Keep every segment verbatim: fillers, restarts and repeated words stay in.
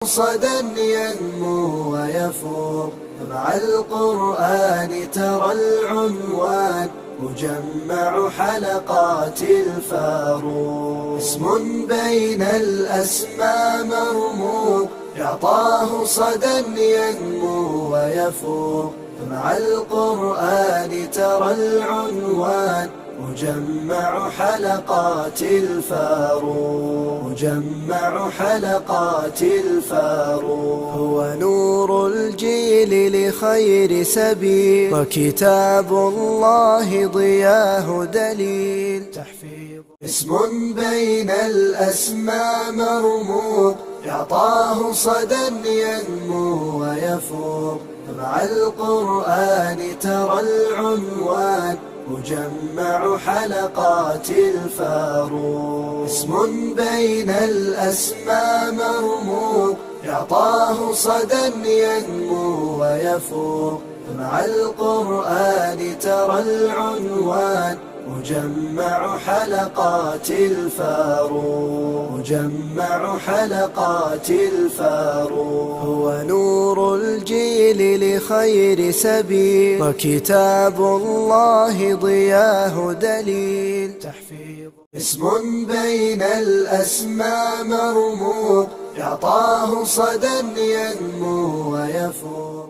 صدى ينمو ويفوق، مع القرآن ترى العنوان مجمع حلقات الفاروق. اسم بين الأسماء مرموق، يعطاه صدى ينمو ويفوق، مع القرآن ترى العنوان مجمع حلقات الفاروق، مجمع حلقات الفاروق. هو نور الجيل لخير سبيل، وكتاب الله ضياه دليل. تحفيظ اسم بين الأسماء مرموق، يعطاه صدى ينمو ويفوق، مع القرآن ترى العنوان مجمع حلقات الفاروق. اسم بين الأسماء مرموق، يعطاه صدى ينمو ويفوق، مع القرآن ترى العنوان مجمع حلقات الفاروق، مجمع حلقات الفاروق. هو نور الجيل لخير سبيل، وكتاب الله ضياه دليل. تحفيظ اسم بين الأسماء مرموق، يعطاه صدى ينمو ويفوق.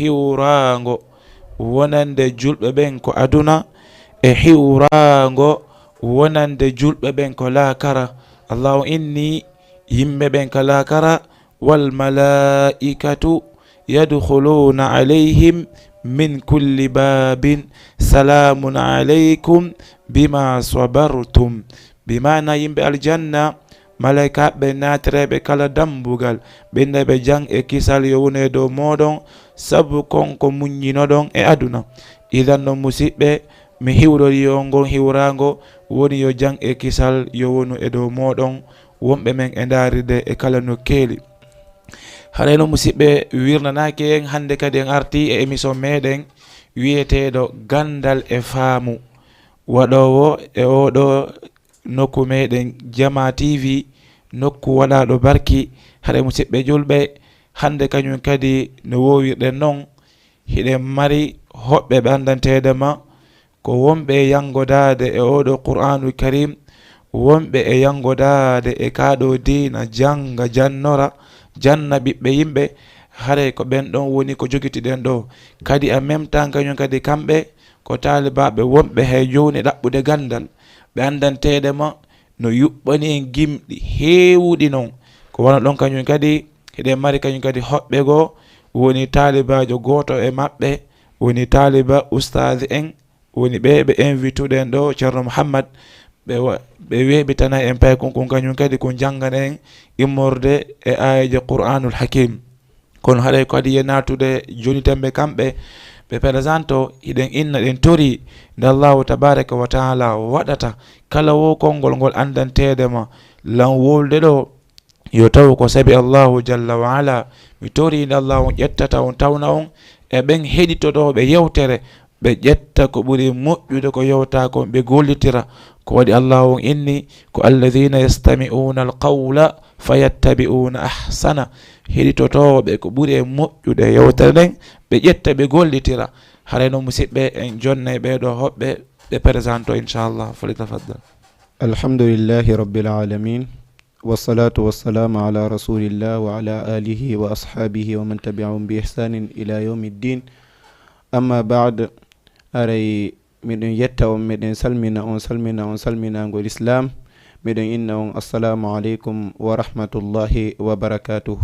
Hiwraango wonande julɓe ɓen ko aduna, e hiwraango wonande julɓe ɓen ko laakara. Allahu inni yimɓe ɓen ka laakara, "Wal malaa'ikatu yadkhuluuna alayhim min kulli baabin, salaamun alaykum bima sabartum." Bi maana yimɓe aljanna, malaa'ikaaɓe naatireeɓe kala dambugal, ɓe innda ɓe jam e kisal yo wonu e dow mooɗon, sabu kon ko muññinoɗon e aduna. Idan non, musiɓɓe, mi hiwrorii on ngon hiwraango, woni yo jam e kisal yo wonu e dow mooɗon, wonɓe men e ndaarde e kala nokkeeli. Haray non, musiɓɓe, wirnanaaki en, hannde kadi en artii e émission meɗen wi'eteeɗo Ganndal e Faamu. Waɗoowo e oo ɗoo nokku meɗen Jamaa T V, nokku waɗaaɗo barki. Haray musiɓɓe julɓe, hannde kañum kadi no woowirɗen non, hiɗen mari hoɓɓe ɓe anndanteede ma, ko wonɓe e yanngodaade e oo ɗoo Qur'aanul Kariim, wonɓe e yanngodaade e kaa ɗoo diina, jannga, jannora, janna ɓiɓɓe yimɓe, haray ko ɓen ɗon woni ko jogitiɗen ɗoo. Kadi en même temps kañum kadi kamɓe ko taalibaaɓe wonɓe hay jooni ɗaɓɓude ganndal, ɓe anndanteede ma no yuɓɓani en gimɗi heewuɗi non. Ko wano ɗon kañum kadi, hiɗen mari kañum kadi hoɓɓe goo, woni taalibaajo gooto e maɓɓe, woni taaliba ustaazi en, woni ɓe ɓe invituɗen ɗoo, Ceerno Muhammad, ɓe wa-, ɓe weeɓitana en paykun kun, kañum kadi kun janngana en immorde e aayeeje Qur'aanul Hakiim. Kono haray ko adii e naatude jooni tembe kamɓe, ɓe présento, hiɗen inna, ɗen torii nde Allaahu tabaaraka wa taala waɗata kala woo konngol ngol anndanteede ma lan wowlude ɗoo, yo taw ko sabi Allaahu jalla wa ala. Mi torii nde Allaahu on ƴettata on, tawna on e ɓen heɗitotooɓe yewtere, ɓe ƴetta ko ɓuri moƴƴude ko yewtaa kon, ɓe gollitira. Ko waɗi Allaahu on inni ko, "Alladhiina yastami'uuna al-qawla fayattabi'uuna ahsana." Heɗitotooɓe ko ɓuri e moƴƴude yewtere nden, ɓe ƴetta, ɓe gollitira. Haray non, musiɓɓe, en jonnay ɓee ɗoo hoɓɓe, ɓe présento, inchallah. Falyatafaddal. Alhamdulillahi Rabbil Aalamiin. والصلاة والسلام على رسول الله وعلى آله وأصحابه ومن تبعهم بإحسان إلى يوم الدين. أما بعد، aray miɗen yetta on, miɗen salmina on, salmina on, salminaangol Islaam. Miɗen inna on, Assalaamu aleykum wa rahmatullahi wa barakaatuh.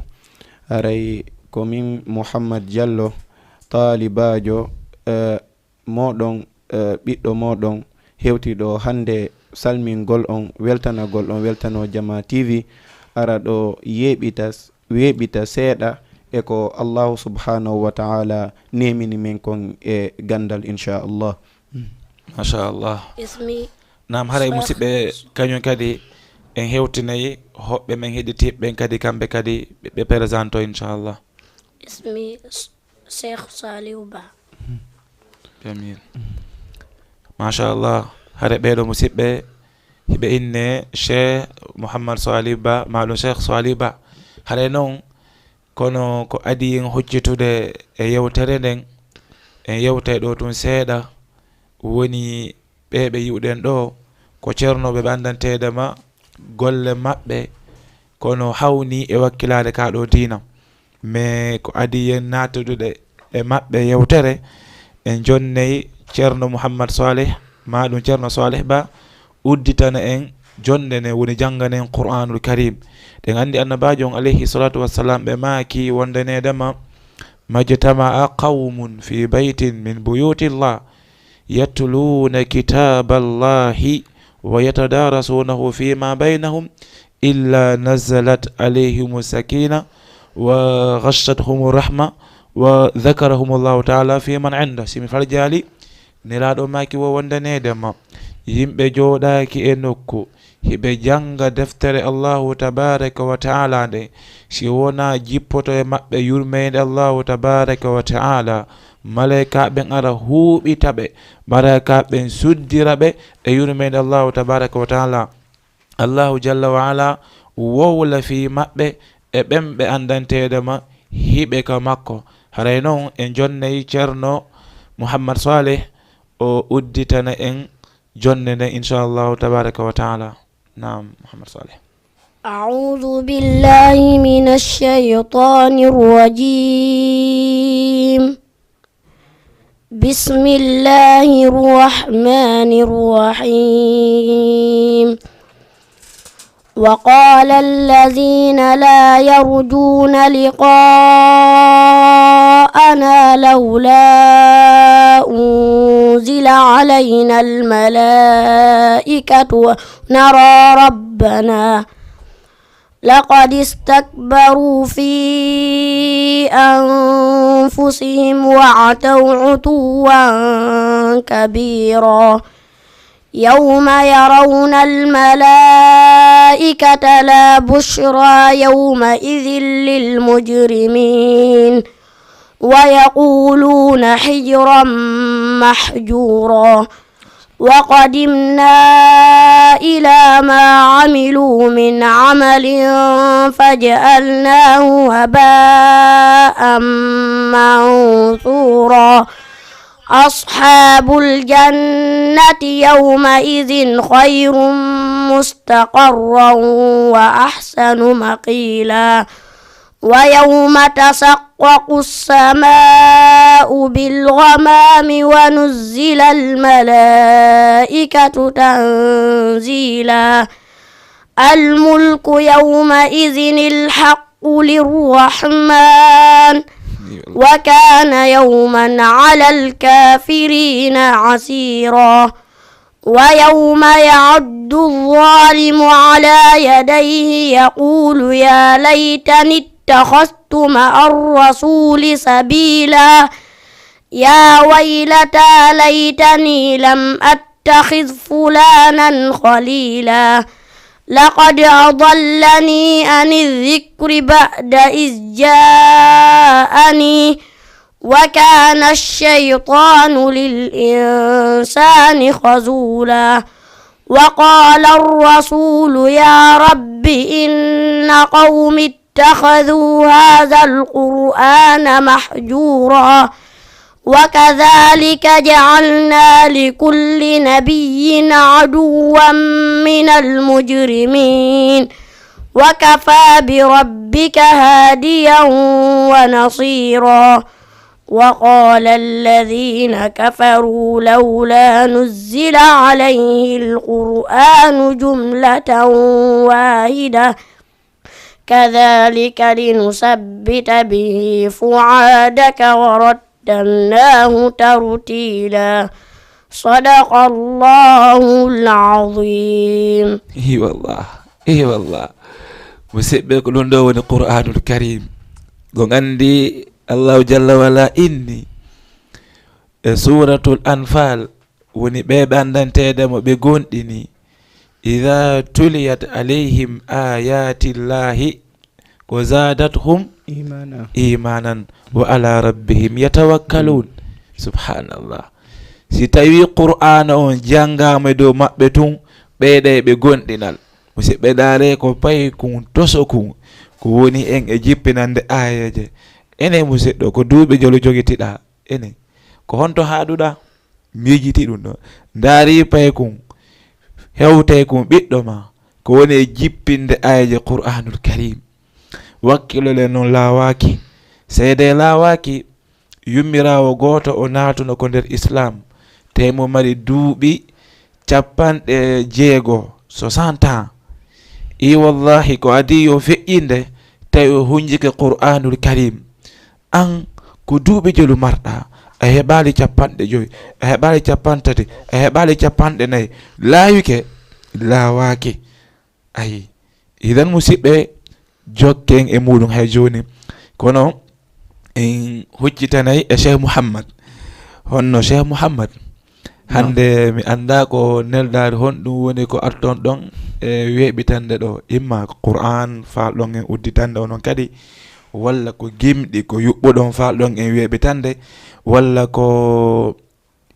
Aray ko min Muhammad Jallo, taalibaajo, eh, mooɗon, eh, ɓiɗɗo mooɗon, hewti ɗo hannde salmingol on, weltanagol on, weltanoo Jamaa T V, ara ɗo yeeɓita, weeɓita seeɗa e ko Allahu subhaanahu wa ta'ala neemini men kon e ganndal, inchallah. Machallah. Naam, haray musiɓɓe, kañum kadi en hewtinay hoɓɓe men heɗitiiɓe ɓen kadi, kamɓe kadi ɓe, ɓe présento, inchallah. Ismi Sheikh Saliou Ba. Jamil. Machallah. Hare ɓeeɗo musiɓɓe, hiɓe inne Cheikh Mouhammad Soali Ba, maɗum Cheikh Soali Ba. Hare noon, kono ko adii en huccitude e yewtere nden, en yewtay ɗo tun seeɗa, woni ɓee ɓe yi'uɗen ɗoo ko ceernooɓe ɓe anndanteede ma golle maɓɓe, kono hawni e wakkilaade kaa ɗoo diina. Mais ko adii en naatudude e maɓɓe yewtere, en jonney Ceerno Muhammad Salih, maa ɗum Ceerno Salih Ba, udditana en jonnde nden, woni janngana en Qur'aanul Kariim. Ɗen anndi Annabaajo on, alayhi salaatu wassalam, ɓe maaki wondaneede ma, ما اجتمع قوم في بيت من بيوت الله يتلون كتاب الله ويتدارسونه فيما بينهم إلا نزلت عليهم السكينة وغشتهم الرحمة وذكرهم الله تعالى فيمن عنده. Si mi farjaali, Nelaaɗo maaki wo wondaneede ma, yimɓe jooɗaaki e nokku, hiɓe jannga deftere Allaahu tabaaraka wa ta'aalaa nden, si wonaa jippoto e maɓɓe yurmeende Allaahu tabaaraka wa ta'aalaa, malaykaaɓe ɓen ara huuɓita ɓe, malaykaaɓe ɓen suddira ɓe e yurmeende Allaahu tabaaraka wa ta'aalaa. Allaahu jalla wa ala wowla fii maɓɓe e ɓen ɓe anndanteede ma hiɓe ka makko. Haray non en jonnay Ceerno Muhammad Saleh, o udditana en jonnde nden, inchallahu tabaraka wa taala. Naam, Muhammad Saleh. أعوذ بالله من الشيطان الرجيم. بسم الله الرحمن الرحيم. وقال الذين لا يرجون لقاءنا لولا أنزل علينا الملائكة ونرى ربنا لقد استكبروا في أنفسهم وعتوا عتوا كبيرا. يوم يرون الملائكة لا بشرى يومئذ للمجرمين ويقولون حجرا محجورا. وقدمنا إلى ما عملوا من عمل فجعلناه هباء منثورا. أصحاب الجنة يومئذ خير مستقرا وأحسن مقيلا. ويوم تشقق السماء بالغمام ونزل الملائكة تنزيلا. الملك يومئذ الحق للرحمن وكان يوما على الكافرين عسيرا. ويوم يعض الظالم على يديه يقول يا ليتني اتخذت مع الرسول سبيلا. يا ويلتى ليتني لم أتخذ فلانا خليلا. لقد أضلني عن الذكر بعد إذ جاءني وكان الشيطان للإنسان خذولا. وقال الرسول يا رب إن قوم اتخذوا هذا القرآن مهجورا. وكذلك جعلنا لكل نبي عدوا من المجرمين. وكفى بربك هاديا ونصيرا. وقال الذين كفروا لولا نزل عليه القرآن جملة واحدة كذلك لنثبت به فؤادك ورتلناه ترتيلا. صدق الله العظيم. Ii wallah, ii wallah. Musidɓe, ko ɗum ɗo woni Qur'aanul Kariim. Ko nganndi Allahu jalla wala inni e Suuratul Anfaal, woni ɓe ɓe anndanteede mo ɓe goonɗini. Idaa tuliyat alayhim aayaatullaahi ko zaadathum إيمانا iimaanan wa alaa rabbihim yatawakkaluun. Subhaanallah. Si tawii Qur'aana on janngaama e dow maɓɓe tun, ɓeyday ɓe goonɗinal. Musidɓe, ndaaree ko paykun tosokun, ko woni en e jippinande aayeeje. Enen musidɗo, ko duuɓi jolu jogitiɗaa? Enen, ko honto haaɗuɗaa? Miijiti ɗum ɗo. Ndaarii paykun, hewtaykun ɓiɗɗo maa, ko woni e jippinde aayeeje Qur'aanul Kariim. Wakkilolee non laawaaki. Seedee laawaaki, yummiraawo gooto o naatuno ko nder Islaam, tee mo mari duuɓi cappanɗe jeego, soixante ans. Ii wallaahi, ko adii yo feƴƴinde, tawi o hunjike Qur'aanul Kariim. An, ko duuɓi jelu marɗaa, a heɓaali cappanɗe joy, a heɓaali cappanɗe tati, a heɓaali cappanɗe nayi, laawike, laawaaki. Ayi, idan musidɓe, jokken e muɗum hay jooni. Kono en huccitanay e Cheikh Mouhammad. Honno Cheikh Mouhammad? Hannde mi anndaa ko neldaari honɗum woni ko arton ɗon e weeɓitande ɗo, imma ko Qur'aan faalɗon en udditande, onon kadi, walla ko gimɗi ko yuɓɓuɗon faalɗon en weeɓitande, walla ko,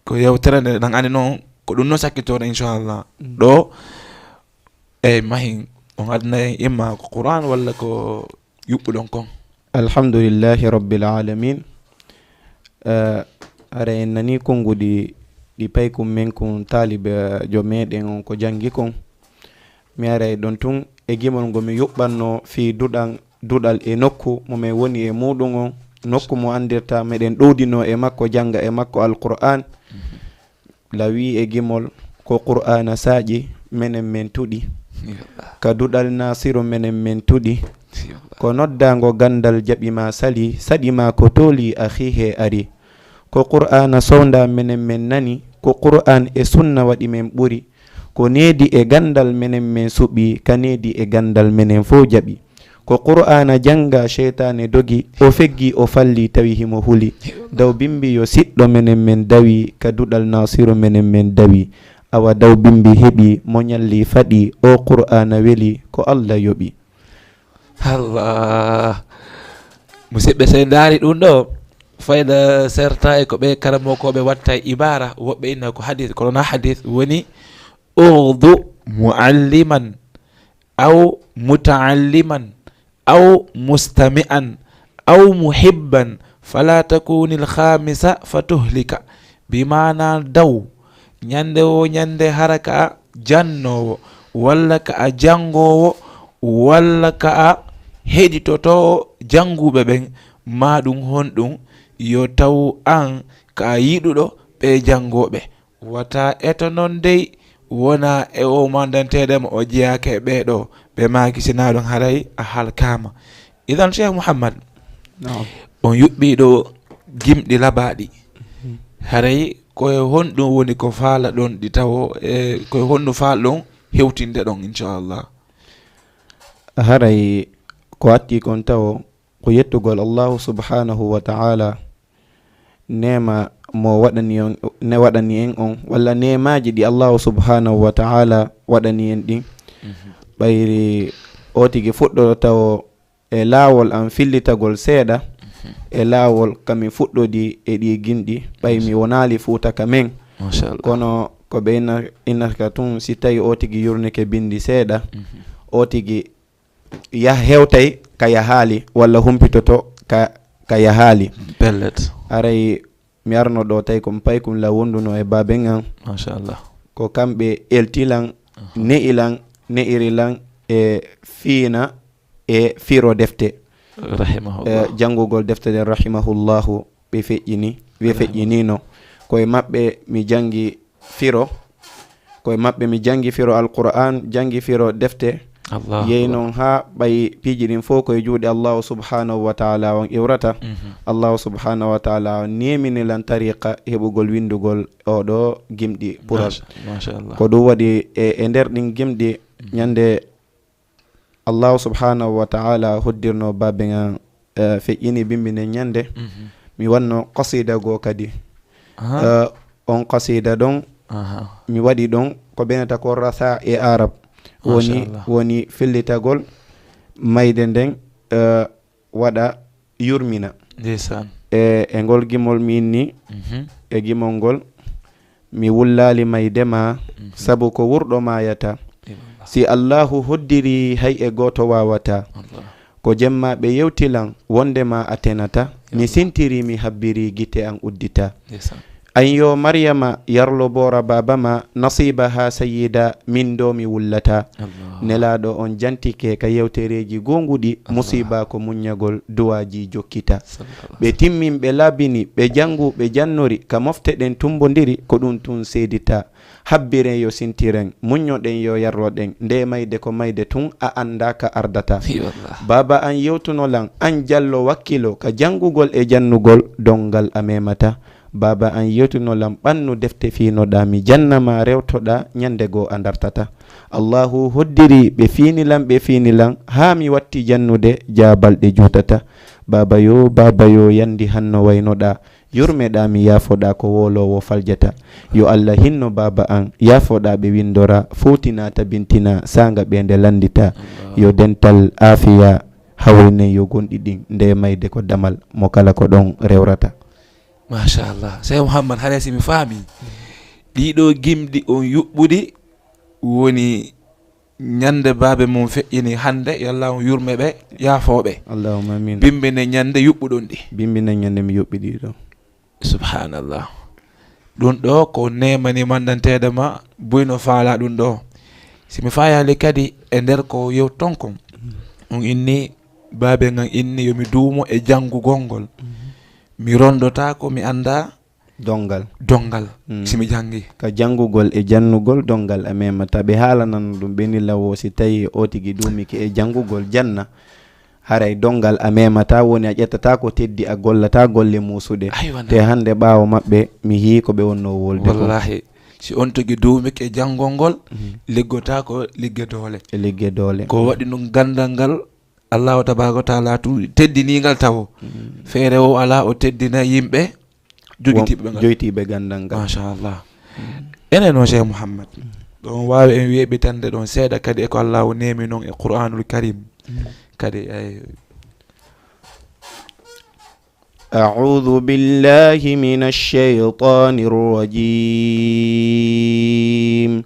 ko yewtere nde ɗan ani noon, ko ɗum noon sakkitoɗen, inchallah. Ɗo, e mahin, on adna en imma ko Qur'aan walla ko yuɓɓuɗon kon. Alhamdulillahi Rabbil Alamin. Eh, hara en nanii konnguɗi ɗi paykun men kun taalibe jo meɗen on ko janngi kon. Mi aray ɗon tun e gimol ngo mi yuɓɓanno fii duɗan, duɗal e nokku mo men woni e muɗum on, nokku mo anndirta meɗen ɗowdinoo e makko, jannga e makko Alqur'aan. Lawi e gimol ko Qur'aana saaƴi, menen men tuɗi. Ka duɗal Naasiru menen men tuɗi. Ko noddaango ganndal jaɓi ma sali, saɗi ma ko tooli ahi he ari. Ko Qur'aana sownda menen men nani, ko Qur'aan e Sunna waɗi men ɓuri. Ko needi e ganndal menen men suɓi, ka needi e ganndal menen fow jaɓi. Ko Qur'aana jannga, seytaane dogi, o feggi, o falli, tawi himo huli. Daw bimbi yo siɗɗo menen men dawi, ka duɗal Naasiru menen men dawi. Awa daw bimbi heɓi, mo ñalli faɗi, o Qur'aana weli, ko Alla yoɓi. Allah. Musidɓe, so en ndaari ɗum ɗo, fayda serta e ko ɓe karamokooɓe watta e ibaara, woɓɓe inna ko hadith, kono na hadith woni ughdu mualliman aw mutaalliman aw mustami'an aw muhibban fala takunil khamisa fatuhlika. Bi maana daw ñande wo ñande hara ka a jannoowo, walla ka a janngoowo, walla ka a heɗitotoowo jannguɓe ɓen, maa ɗum honɗum, yo taw an ka a yiɗuɗo ɓee janngooɓe. Wata eto non dey wona e o mandanteede mo o jeyaaka e ɓee ɗoo, ɓe maaki si naa ɗum haray a halkaama. Idan Cheikh Mouhammad, Naam. On yuɓɓii ɗo gimɗi labaaɗi. Haray ko e honɗum woni ko faalaɗon ɗi tawo, e ko e honɗum faalaɗon hewtinde ɗon, inchallah? Haray ko atti kon tawo ko yettugol Allahu subhanahu wa ta'ala neema mo waɗani on, ne waɗani en on, walla neemaaji ɗi Allahu subhanahu wa ta'ala waɗani en ɗin. Ɓayri o tigi fuɗɗoto tawo e laawol an fillitagol seeɗa e laawol ka mi fuɗɗodi e ɗi gimɗi, ɓay mi wonaali Fuuta ka men. Machallah. Kono ko ɓe inna-, innata ka tun, si tawi o tigi yurnike bindi seeɗa, o tigi yah-, hewtay ka yahaali, walla humpitoto ka, ka yahaali. Pellet. Haray mi arno ɗo tawi ko mi paykun la wonduno e baaben an. Machallah. Ko kamɓe elti lan, ne'i lan, ne'iri lan e fiina e firo defte. Rahimahullah. Eh, janngugol defte ɗen, rahimahullahu, ɓe feƴƴini, ɓe feƴƴiniino. Ko e maɓɓe mi janngi firo, ko e maɓɓe mi janngi firo Alqur'aan, janngi firo defte. Allahu Yehi akbar. Non haa ɓay piiji ɗin fof ko e juuɗe Allahu subhanahu wa ta'ala on iwrata. Mhm. Allahu subhanahu wa ta'ala on neemini lan tariqa heɓugol winndugol oo ɗoo gimɗi pural. Masha, masha Allah. Ko ɗum waɗi e, e nder ɗin gimɗi, mhm, ñande Allahu subhanahu wa ta'ala hoddirno baabe ngan, eh, feƴƴini bimbi nden ñande. Mhm. Mi wanno qasida goo kadi. Aha. Eh, on qasida ɗon, aha, mi waɗi ɗon ko ɓe wi'ata ko ratha e Arab. Masha Allah. Woni, woni fillitagol mayde nden, eh, waɗa yurmina. Ndeysaan. E, e ngol gimol mi inni, mhm, e gimol ngol, mi wullaali mayde ma, mhm, sabu ko wurɗo maayata. Ewa. Si Allahu hoddiri, hay e gooto waawata. Allah. Ko jemma ɓe yewti lan, wonde ma a tenata. Mi sintiri, mi habbiri, gite an uddita. Ndeysaan. An yo Maryama yarlo boora baaba ma, nasiba haa sayyida, min ɗo mi wullata. Allah. Nelaaɗo on jantike ka yewtereeji goonguɗi, Allah, musiba ko muññagol, duwaaji jokkita. Sallallahu. Ɓe timmin, ɓe laabini, ɓe janngu, ɓe jannori, ka mofte ɗen tumbondiri, ko ɗum tun seedita. Habbiren yo sintiren, muññoɗen yo yarloɗen, nde mayde ko mayde tun, a annda ka ardata. Fi wallah. Baaba an yewtuno lan, an jallo wakkilo, ka janngugol e jannugol, donngal a memata. Baaba an yewtuno lan ɓannu defte fiinoɗaa, mi janna ma rewtoɗaa, ñande goo a ndartata. Allahu hoddiri ɓe fiini lan, ɓe fiini lan, haa mi watti jannude, jaa balɗe juutata. Baaba yo, baaba yo, yandi hanno waynoɗaa, yurmeɗaa mi yaafoɗaa ko wooloowo faljata. Yo Allah hinno baaba an, yaafoɗaa ɓe winndora, fowtinaa tabintinaa, saanga ɓe nde lanndita. Allah. Yo dental aafiya hawrinen yo gonɗi ɗin, nde mayde ko damal, mo kala ko ɗon rewrata. Machallah. Sey Mouhammad, haray si mi faami, ɗii ɗoo gimɗi on yuɓɓuɗi woni ñande baabe mum feƴƴini hannde, yo Allah on yurme ɓe, yaafoo ɓe. Allahumma amin. Bimbi nden ñande yuɓɓuɗon ɗi. Bimbi nden ñande mi yuɓɓi ɗii ɗoo. Subhanallah. Ɗum ɗoo ko neema ni mandanteeɗo ma, buy no faalaa ɗum ɗoo. Si mi faayaali kadi e nder ko yewton kon, on inni, baabe ngan inni yo mi duumo e janngugol ngol. Mhm. Mi rondotaako, mi anndaa donngal. Donngal, mm, si mi janngi. Ka janngugol e jannugol, donngal a memata. Ɓe haalanano ɗum, ɓe ni lawo, si tawi o tigi duumike e janngugol, janna, haray donngal a memata, woni a ƴettata ko teddi, a gollata golle muusuɗe. Aywa, te hannde ɓaawo maɓɓe, mi yii ko ɓe wonnoo wolde ko. Wallahi, si on tigi duumike e janngol ngol, mhm, liggotaako ligge doole. E ligge doole. Ko waɗi ɗum ganndal ngal, Allahu tabaaraka wa taala tu teddinii ngal tawo. Mm. Feere o alaa o teddina yimɓe jogitii ɓe ngal. Jogitii ɓe ganndal ngal. Machallah. Mm. Enen noon, Cheikh Mouhammad. Mm. Ɗon waawi en weeɓitande ɗon seeɗa kadi e ko Allahu neemi non e Qur'aanul Karim. Mm. Kadi, ay. أعوذ بالله من الشيطان الرجيم.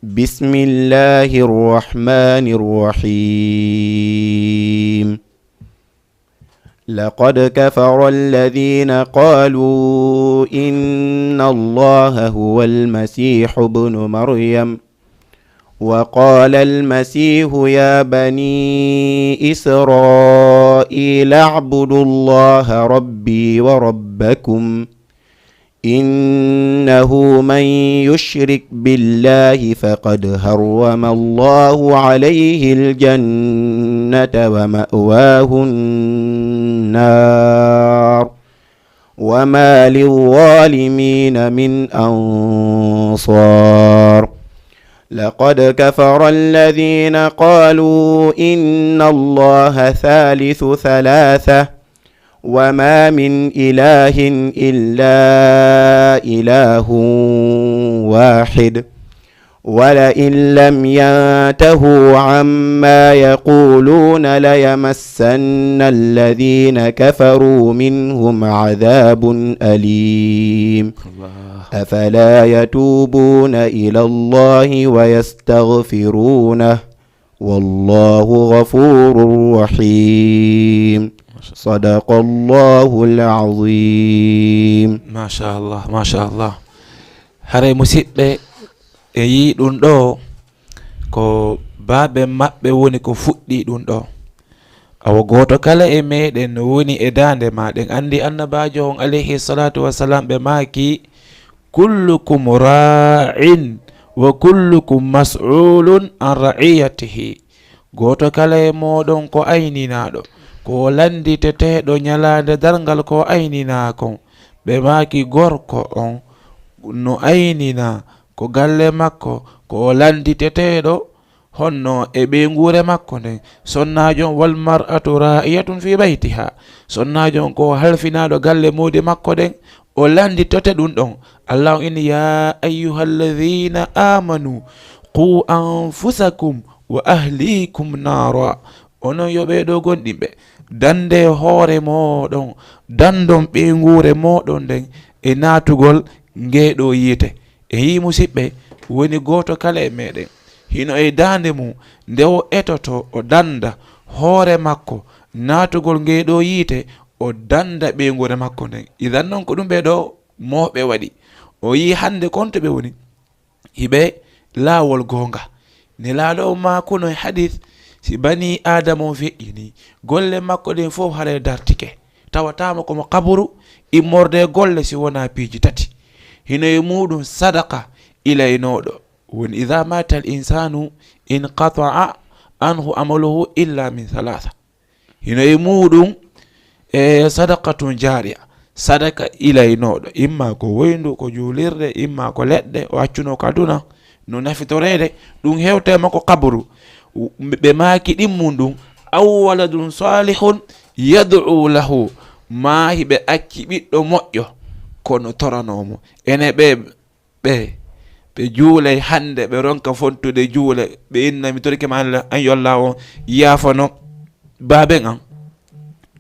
بسم الله الرحمن الرحيم. لقد كفر الذين قالوا إن الله هو المسيح ابن مريم، وقال المسيح يا بني إسرائيل اعبدوا الله ربي وربكم، إنه من يشرك بالله فقد حرم الله عليه الجنة ومأواه النار، وما للظالمين من أنصار. لقد كفر الذين قالوا إن الله ثالث ثلاثة، وما من إله إلا إله واحد، ولئن لم ينتهوا عما يقولون ليمسن الذين كفروا منهم عذاب أليم. الله. أفلا يتوبون إلى الله ويستغفرونه، والله غفور رحيم. صدق الله العظيم. Machallah, machallah. Haray musiɓɓe, e yii ɗum ɗoo ko Baaben maɓɓe woni ko fuɗɗii ɗun ɗoo. Awa gooto kala e meɗen no woni e daande maa. Ɗen anndi Annabaajo on, alayhi salaatu wa salaam, ɓe maaki, "Kullukum raa'in wa kullukum mas'uulun an ra'iyatihi." Gooto kala e mooɗon ko ayninaaɗo, ko o lannditeteeɗo ɲalaande darngal ko o ayninaa kon. Ɓe maaki, "Gorko on no ayninaa ko galle makko, ko o lannditeteeɗo, honno e ɓeynguure makko nden?" Sonnaajo on, "Wal mar'atu raa'iyatun fi baytiha." Sonnaajo on ko halfinaaɗo galle moodi makko ɗen, o lannditote ɗun ɗon. Allahu inni, "Ya ayyuhalladhina amanu, qu anfusakum wa ahlikum naara." Onon yo ɓee ɗoo gomɗinɓe, dande hoore mooɗon, dandon ɓeynguure mooɗon nden e naatugol ngee ɗoo yiite. E yii, musiɓɓe, woni gooto kala e meɗen hino e daande mum, nde o etoto, o danda hoore makko, naatugol ngee ɗoo yiite, o danda ɓeynguure makko nden. Idan non ko ɗum ɓee ɗoo mooɓe waɗi. O yii hannde kon to ɓe woni, hiɓe laawol goonga. Nelaaɗo on maakuno e hadis, si banii Aadama on feƴƴinii, golle makko ɗen fow haray dartike. Tawataama ko mo qaburu, immorde e golle si wonaa piiji tati. Hino e muuɗum sadaqa ilaynooɗo. Woni, "Idha mata al insanu inqata'a anhu amaluhu illa min thalatha." Hino e muuɗum, e, sadaqatun jaariya, sadaka ilaynooɗo, imma ko woyndu, ko juulirde, imma ko leɗɗe o accunoo ka aduna no nafitoreede, ɗum hewtay mo ko qabru. Ɓe maaki ɗimmun ɗum, "Aw waladun salihun yad'u lahu," maa hiɓe acci ɓiɗɗo moƴƴo, kono toranoo mo. Ene ɓe ɓe, ɓe juulay hannde, ɓe ronka fontude juule, ɓe inna, "Mi torike ma Allah, an yo Allah on yaafano baaben an."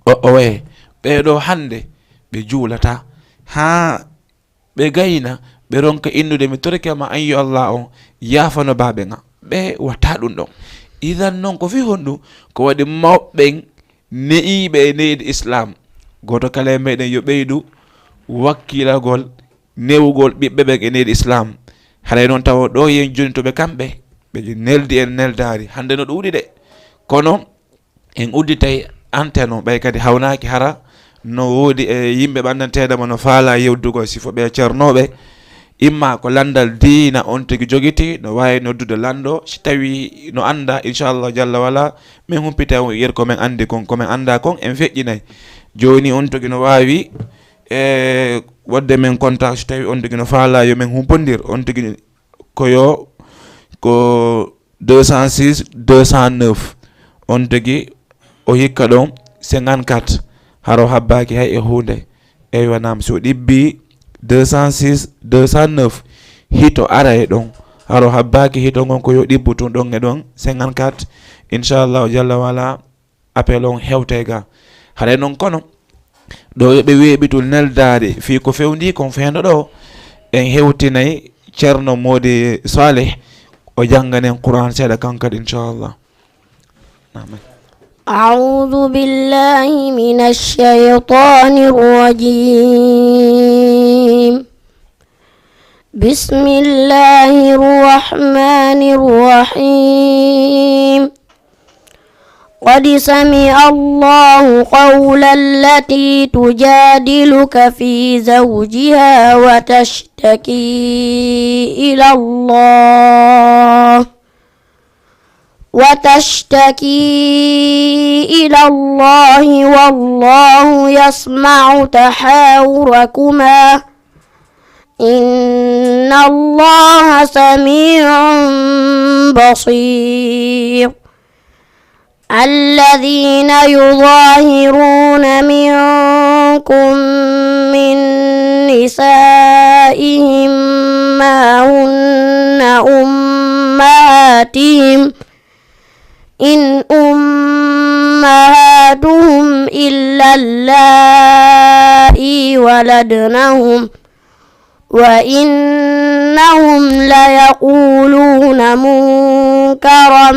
O, o waye, ɓee ɗoo hannde ɓe juulataa, haa ɓe gayna, ɓe ronka innude, "Mi torike ma, an yo Allah on yaafano baaben an." Ɓe watta ɗum ɗon. Idan non, ko fii honɗum? Ko waɗi mawɓe ɓen ne'iiɓe e neydi Islam. Gooto kala e meɗen yo ɓeydu wakkilagol newugol ɓiɓɓe ɓen e neydi Islam. Haray non tawa ɗoo yen jooni to ɓe kamɓe, ɓe neldi en neldaari. Hannde no ɗuuɗi de. Kono en udditay antenne on, ɓay kadi hawnaaki hara no woodi e yimɓe ɓanndanteeɗo mo no faalaa yewtugol sifo ɓe cernooɓe, imma ko lanndal diina on tigi jogitii, no waawi noddude lanndo, si tawii no anndaa, inchallah jalla wala, men humpita yer ko men anndi kon, ko men anndaa kon, en feƴƴinay. Jooni on tigi no waawi, e, waɗde men contact, si tawii on tigi no faalaa yo men humpondir, on tigi ko yo, ko deux cent six deux cent neuf, on tigi o hikka ɗon cinquante-quatre, hara o habbaaki hay e huunde. Eywa, naam, si o ɗibbi deux cent six deux cent neuf, hito ara e ɗon. Hara o habbaaki hito ngon, ko yo ɗibbu tun ɗon e ɗon, cinquante-quatre. Inchallahu jalla wala, appel on hewtay ga. Haray non kono, ɗo yo ɓe weeɓitu neldaade fii ko fewndii kon fewndo ɗo, en hewtinay Ceerno Moodi Saalih, o jannganen Qur'aan seeɗa kan kadi, inchallah. Amin. أعوذ بالله من الشيطان الرجيم. بسم الله الرحمن الرحيم. قد سمع الله قول التي تجادلك في زوجها وتشتكي إلى الله، وتشتكي إلى الله والله يسمع تحاوركما، إن الله سميع بصير. الذين يظاهرون منكم من نسائهم ما هن أمهاتهم، إن أمهاتهم إلا اللائي ولدنهم، وإنهم ليقولون منكرا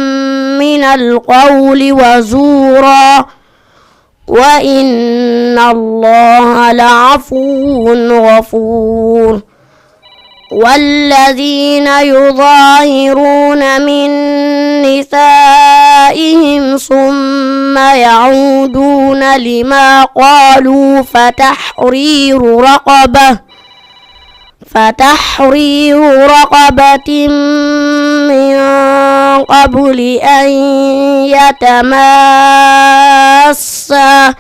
من القول وزورا، وإن الله لعفو غفور. والذين يظاهرون من نسائهم ثم يعودون لما قالوا فتحرير رقبة، فتحرير رقبة من قبل أن يتماسا،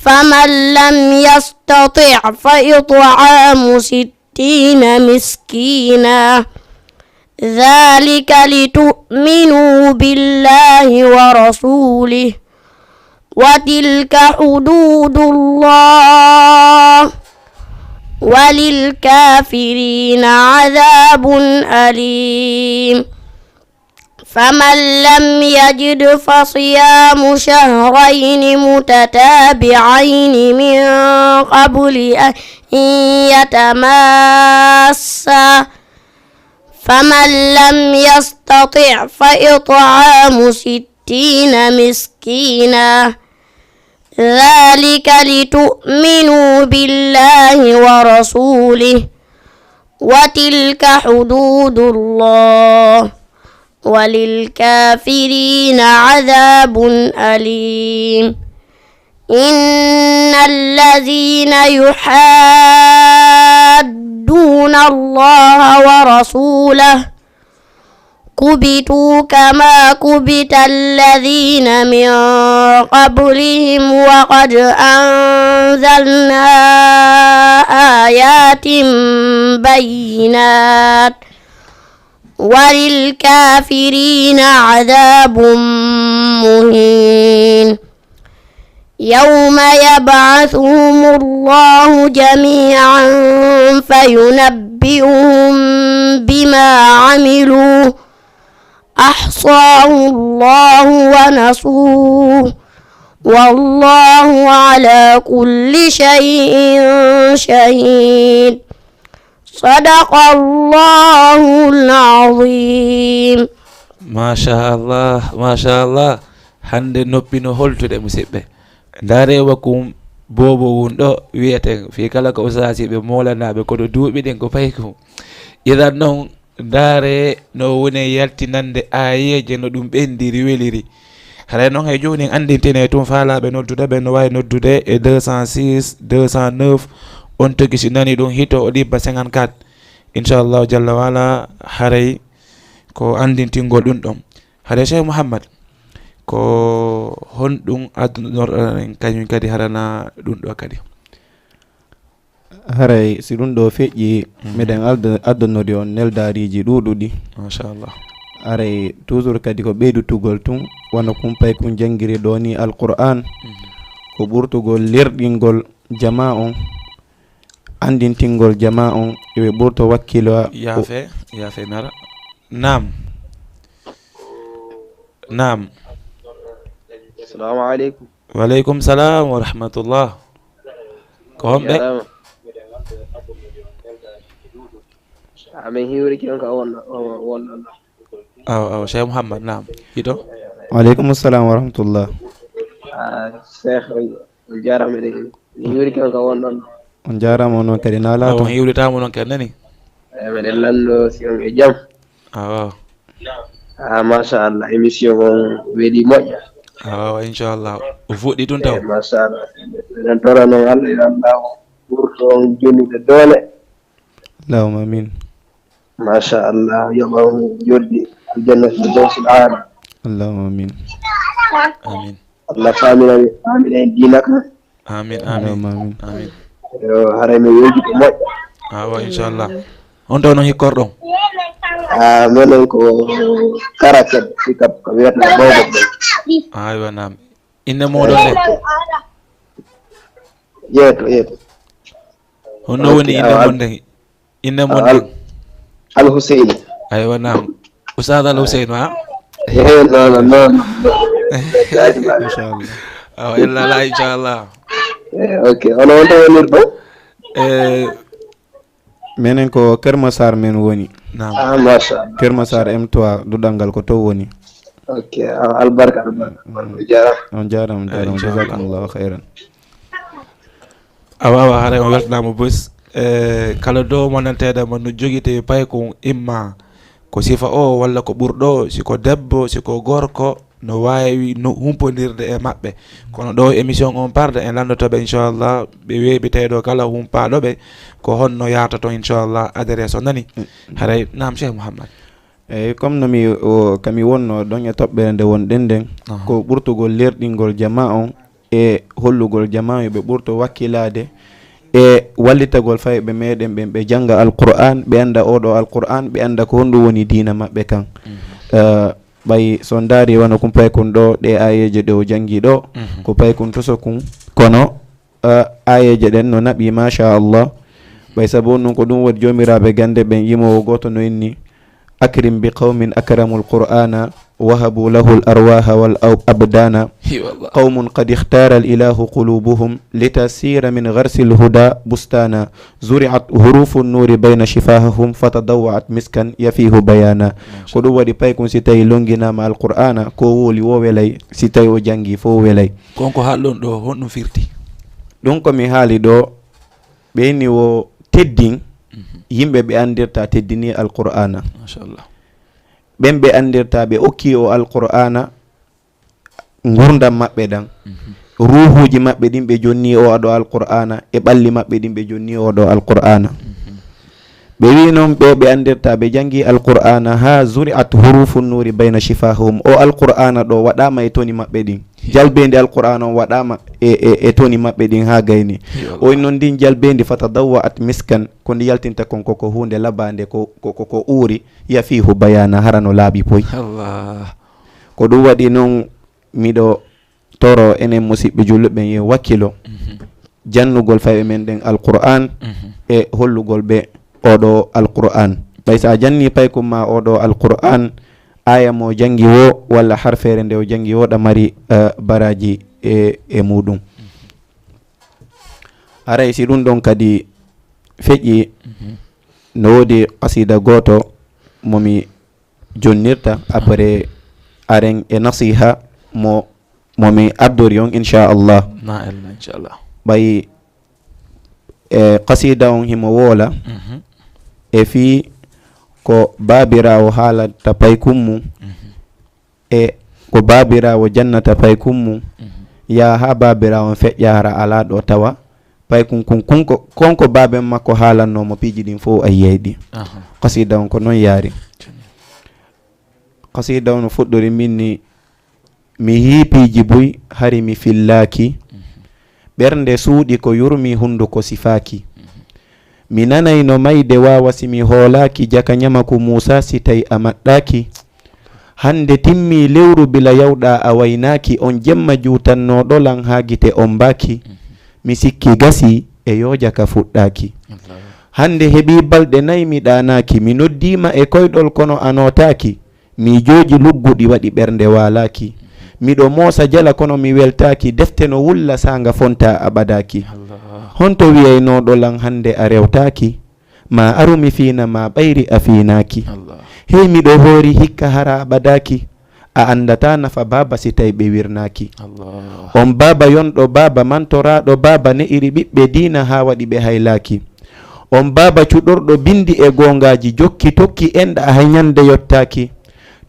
فمن لم يستطع فإطعام ستين مسكينا، ذلك لتؤمنوا بالله ورسوله، وتلك حدود الله، وللكافرين عذاب أليم. فمن لم يجد فصيام شهرين متتابعين من قبل أن يتماسا، فمن لم يستطع فإطعام ستين مسكينا، ذلك لتؤمنوا بالله ورسوله، وتلك حدود الله، وللكافرين عذاب أليم. إن الذين يحادون الله ورسوله كبتوا كما كبت الذين من قبلهم، وقد أنزلنا آيات بينات، وللكافرين عذاب مهين. يوم يبعثهم الله جميعا فينبئهم بما عملوا، أحصاه الله ونسوه، والله على كل شيء شهيد. صدق الله العظيم. Machallah, machallah. Hannde noppi no holtude, musidɓe. Ndaaree wa kum boobo wun ɗo wiyeten fii kala ko ustaasiiɓe moolanaaɓe kono duuɓi ɗin ko payi kum. Idan non, ndaaree no woni yaltinande aayeeje no ɗum ɓendiri weliri. Haray non hay jooni en anndintine tun faalaaɓe noddude ɓen no waawi noddude e deux cent six deux cent neuf. On tigi si nani ɗum hito o ɗibba cinquante-quatre. Inchallahu jalla waala, haray ko anndintingol ɗum ɗon. Haray Cheikh Mouhammad, ko honɗum addunorɗon en kañum kadi harana ɗum ɗo kadi? Haray si ɗum ɗo feƴƴi, mhm, miɗen alda- addanori on neldaariiji ɗuuɗuɗi. Machallah. Haray toujours kadi ko ɓeydutugol tun, wano kumpay kun janngiri ɗo ni Alqur'an, mhm, ko ɓurtugol lerɗingol jamaa on, anndintingol jamaa on, yo ɓe ɓurto wakkilo. Yaafe, yaafe mi ara. Naam. Naam. Assalamu aleykum. Waleykum salam wa rahmatullah. Ko homɓe? Amin hiwriki on ka wonno wonno. Aw aw Cheikh Mouhammad, naam. Hito. Waleykum salam wa rahmatullah. Cheikh, on jarama, eɗen hiwriki on ka wonɗon. On jarama, onon kadi na laato. On hiwritama onon kadi nani. Eyi, meɗen lanndo si on e jam. Awa. Ah, machallah, émission on weeli moƴƴa. Awa, inchallah. O fuɗɗi tun taw. Machallah. Eɗen tora noon Allah yo Allah ɓurto on jonnude doole. Allahumma amin. Machallah, yoɓa on joddi aljanna firdawsil aala. Allahumma amin. Amin. Allah faamina faamina en diina ka. Amin amin. Amin. Yo haray mi weji ko moƴƴa. Awa inchallah. On taw no hikkorɗon? Ah, menen ko karaket pickup ko wiyata bawbo. Aywa naam. Inne moɗon nde? Yeeto yeeto. Honno woni inne mon nde? Inne mon nde? Al Huseyni. Aywa naam. Oustaz Al Huseyni ha? Eh non non non. Inchallah. Awa illa la inchallah. Eh, ok, hono on taw wonir ɗo? Eh, menen ko Kermasar men woni. Naam. Ah, machallah. Kermasar M trois, duɗal ngal ko to woni. Ok, ah, albarka albarka. Albarka, jarama. On jarama, jarama. Inchallah. Jazakumullahu khairan. Awa awa, haray on weltanaama bus. e, kala dow mo nanteeɗo mo no jogiti paykun, imma ko sifa o walla ko ɓurɗo, si ko debbo, si ko gorko, no waawi no humpondirde e maɓɓe. Kono ɗo émission on parde, en lanndotoo ɓe, inchallah, ɓe weeɓi tawi ɗo kala humpaaɗo ɓe, ko honno yaata ton, inchallah, adresse o nani. Mm. Haray, naam, Cheikh Mouhammad. Eyyi, comme no mi, o, ka mi wonno ɗon e toɓɓere nde wonɗen nden, aha, ko ɓurtugol lerɗingol jamaa on e hollugol jamaa yo ɓe ɓurto wakkilaade e wallitagol fayɓe meɗen ɓen, ɓe jannga Alqur'aan, ɓe annda oo ɗoo Alqur'aan, ɓe annda ko honɗum woni diina maɓɓe kan. Mhm. Eh, ɓay so ndaari wano kun paykun ɗoo, ɗee aayeeje ɗe o janngi ɗoo, mhm, ko paykun toso kun, kono eh, aayeeje ɗen no naɓi, masha Allah. Ɓay sabu on ɗun ko ɗun waɗi joomiraaɓe gannde ɓen, yimoowo gooto no inni: "Akrim bi qawmin akramul Qur'ana, wahabu lahul arwaha wal aw-, abdana. Hi wallah. Qawmun qad ikhtara al ilahu qulubuhum, litasira min gharsil huda bustana. Zuri'at hurufun nuri bayna shifahahum, fatadawwa'at miskan yafihu bayana." Masha Allah. Ko ɗun waɗi paykun si tawi longinaama Alqur'aana, ko wowli wo welay, si tawi o janngi fow welay. Kon ko haalɗon ɗoo, honɗum firti? Ɗun ko mi haali ɗoo, ɓe ni wo teddin, mhm, yimɓe ɓe anndirta teddini Alqur'aana. Mashallah. Ɓen ɓe anndirta ɓe okki o Alqur'aana ngurndan maɓɓe ɗan. Mhm. Ruuhuuji maɓɓe ɗin ɓe jonni o ɗoo Alqur'aana, e ɓalli maɓɓe ɗin ɓe jonni o ɗoo Alqur'aana. Mhm. Ɓe wi'i non, ɓe, ɓe anndirta, ɓe janngi Alqur'aana haa zuri'at hurufu nuuri bayna shifahum. O Alqur'aana ɗoo waɗaama e toni maɓɓe ɗin. Jalbeendi Alqur'aana on waɗaama e, e, e toni maɓɓe ɗin haa gayni. Yo Allah. O non ndin jalbeendi fatadawwa'at miskan, ko ndi yaltinta kon ko, ko huunde labaande, ko, ko, ko, ko uuri, yafihu bayana, hara no laaɓi poy. Allah. Ko ɗum waɗi non miɗo toro enen musiɓɓe julɓe ɓen yo wakkilo, mhm, jannugol fayɓe men ɗen Alqur'aan, mhm, e hollugol ɓe oo ɗoo Alqur'aan. Ɓay so a janni paykun maa oo ɗoo Alqur'aan, aaya mo janngi woo walla harfeere nde o janngi woo, ɗa mari, eh, baraaji e, e muuɗum. Haray si ɗum ɗon kadi feƴƴi, mhm, no woodi qasida gooto mo mi jonnirta, après aren e nasiha mo, mo mi addori on, inchallah. Na Allah, inchallah. Ɓay, e, qasida on himo woola, mhm, e fii ko baabiraawo haalata paykun mun, mhm, e ko baabiraawo jannata paykun mun, mhm, yaa haa baabiraawo on feƴƴa hara alaa ɗo tawa paykun kun, kun ko, kon ko baaben makko haalannoo mo piiji ɗin fow a yi'ay ɗi. Aha. Qasida on ko non yaari. Joni. Qasida on fuɗɗori min ni, mi yii piiji buy, hari mi fillaaki. Mhm. Ɓernde suuɗi ko yurmi, hunduko sifaaki. Mhm. Mi nanay no mayde waawa si mi hoolaaki, jaka ɲamaku Muusaa si tawi a maɗɗaaki. Hande timmii lewru bila yawɗaa a waynaaki, on jemma juutannooɗo lan haa gite ombaaki. Mhm. Mi sikki gasii e yoo jaka fuɗɗaaki. Allahu. Hande heɓii balɗe nay mi ɗaanaaki, mi noddii ma e koyɗol kono a nootaaki. Miijooji lugguɗi waɗi ɓernde waalaaki. Miɗo moosa jala kono mi weltaaki, defte no wulla saanga fontaa a ɓadaaki. Allah. Honto wi'aynooɗo lan hande a rewtaaki? Maa aru mi fiina maa ɓayri a fiinaaki. Allah. Hey miɗo hoori hikka hara a ɓadaaki. A anndataa nafa baaba si tawi ɓe wirnaaki. Allah. On baaba yonɗo baaba mantoraaɗo baaba ne'iri ɓiɓɓe diina haa waɗi ɓe haylaaki. On baaba cuɗorɗo bindi e goongaaji jokki tokki enɗa hay ɲande yottaaki.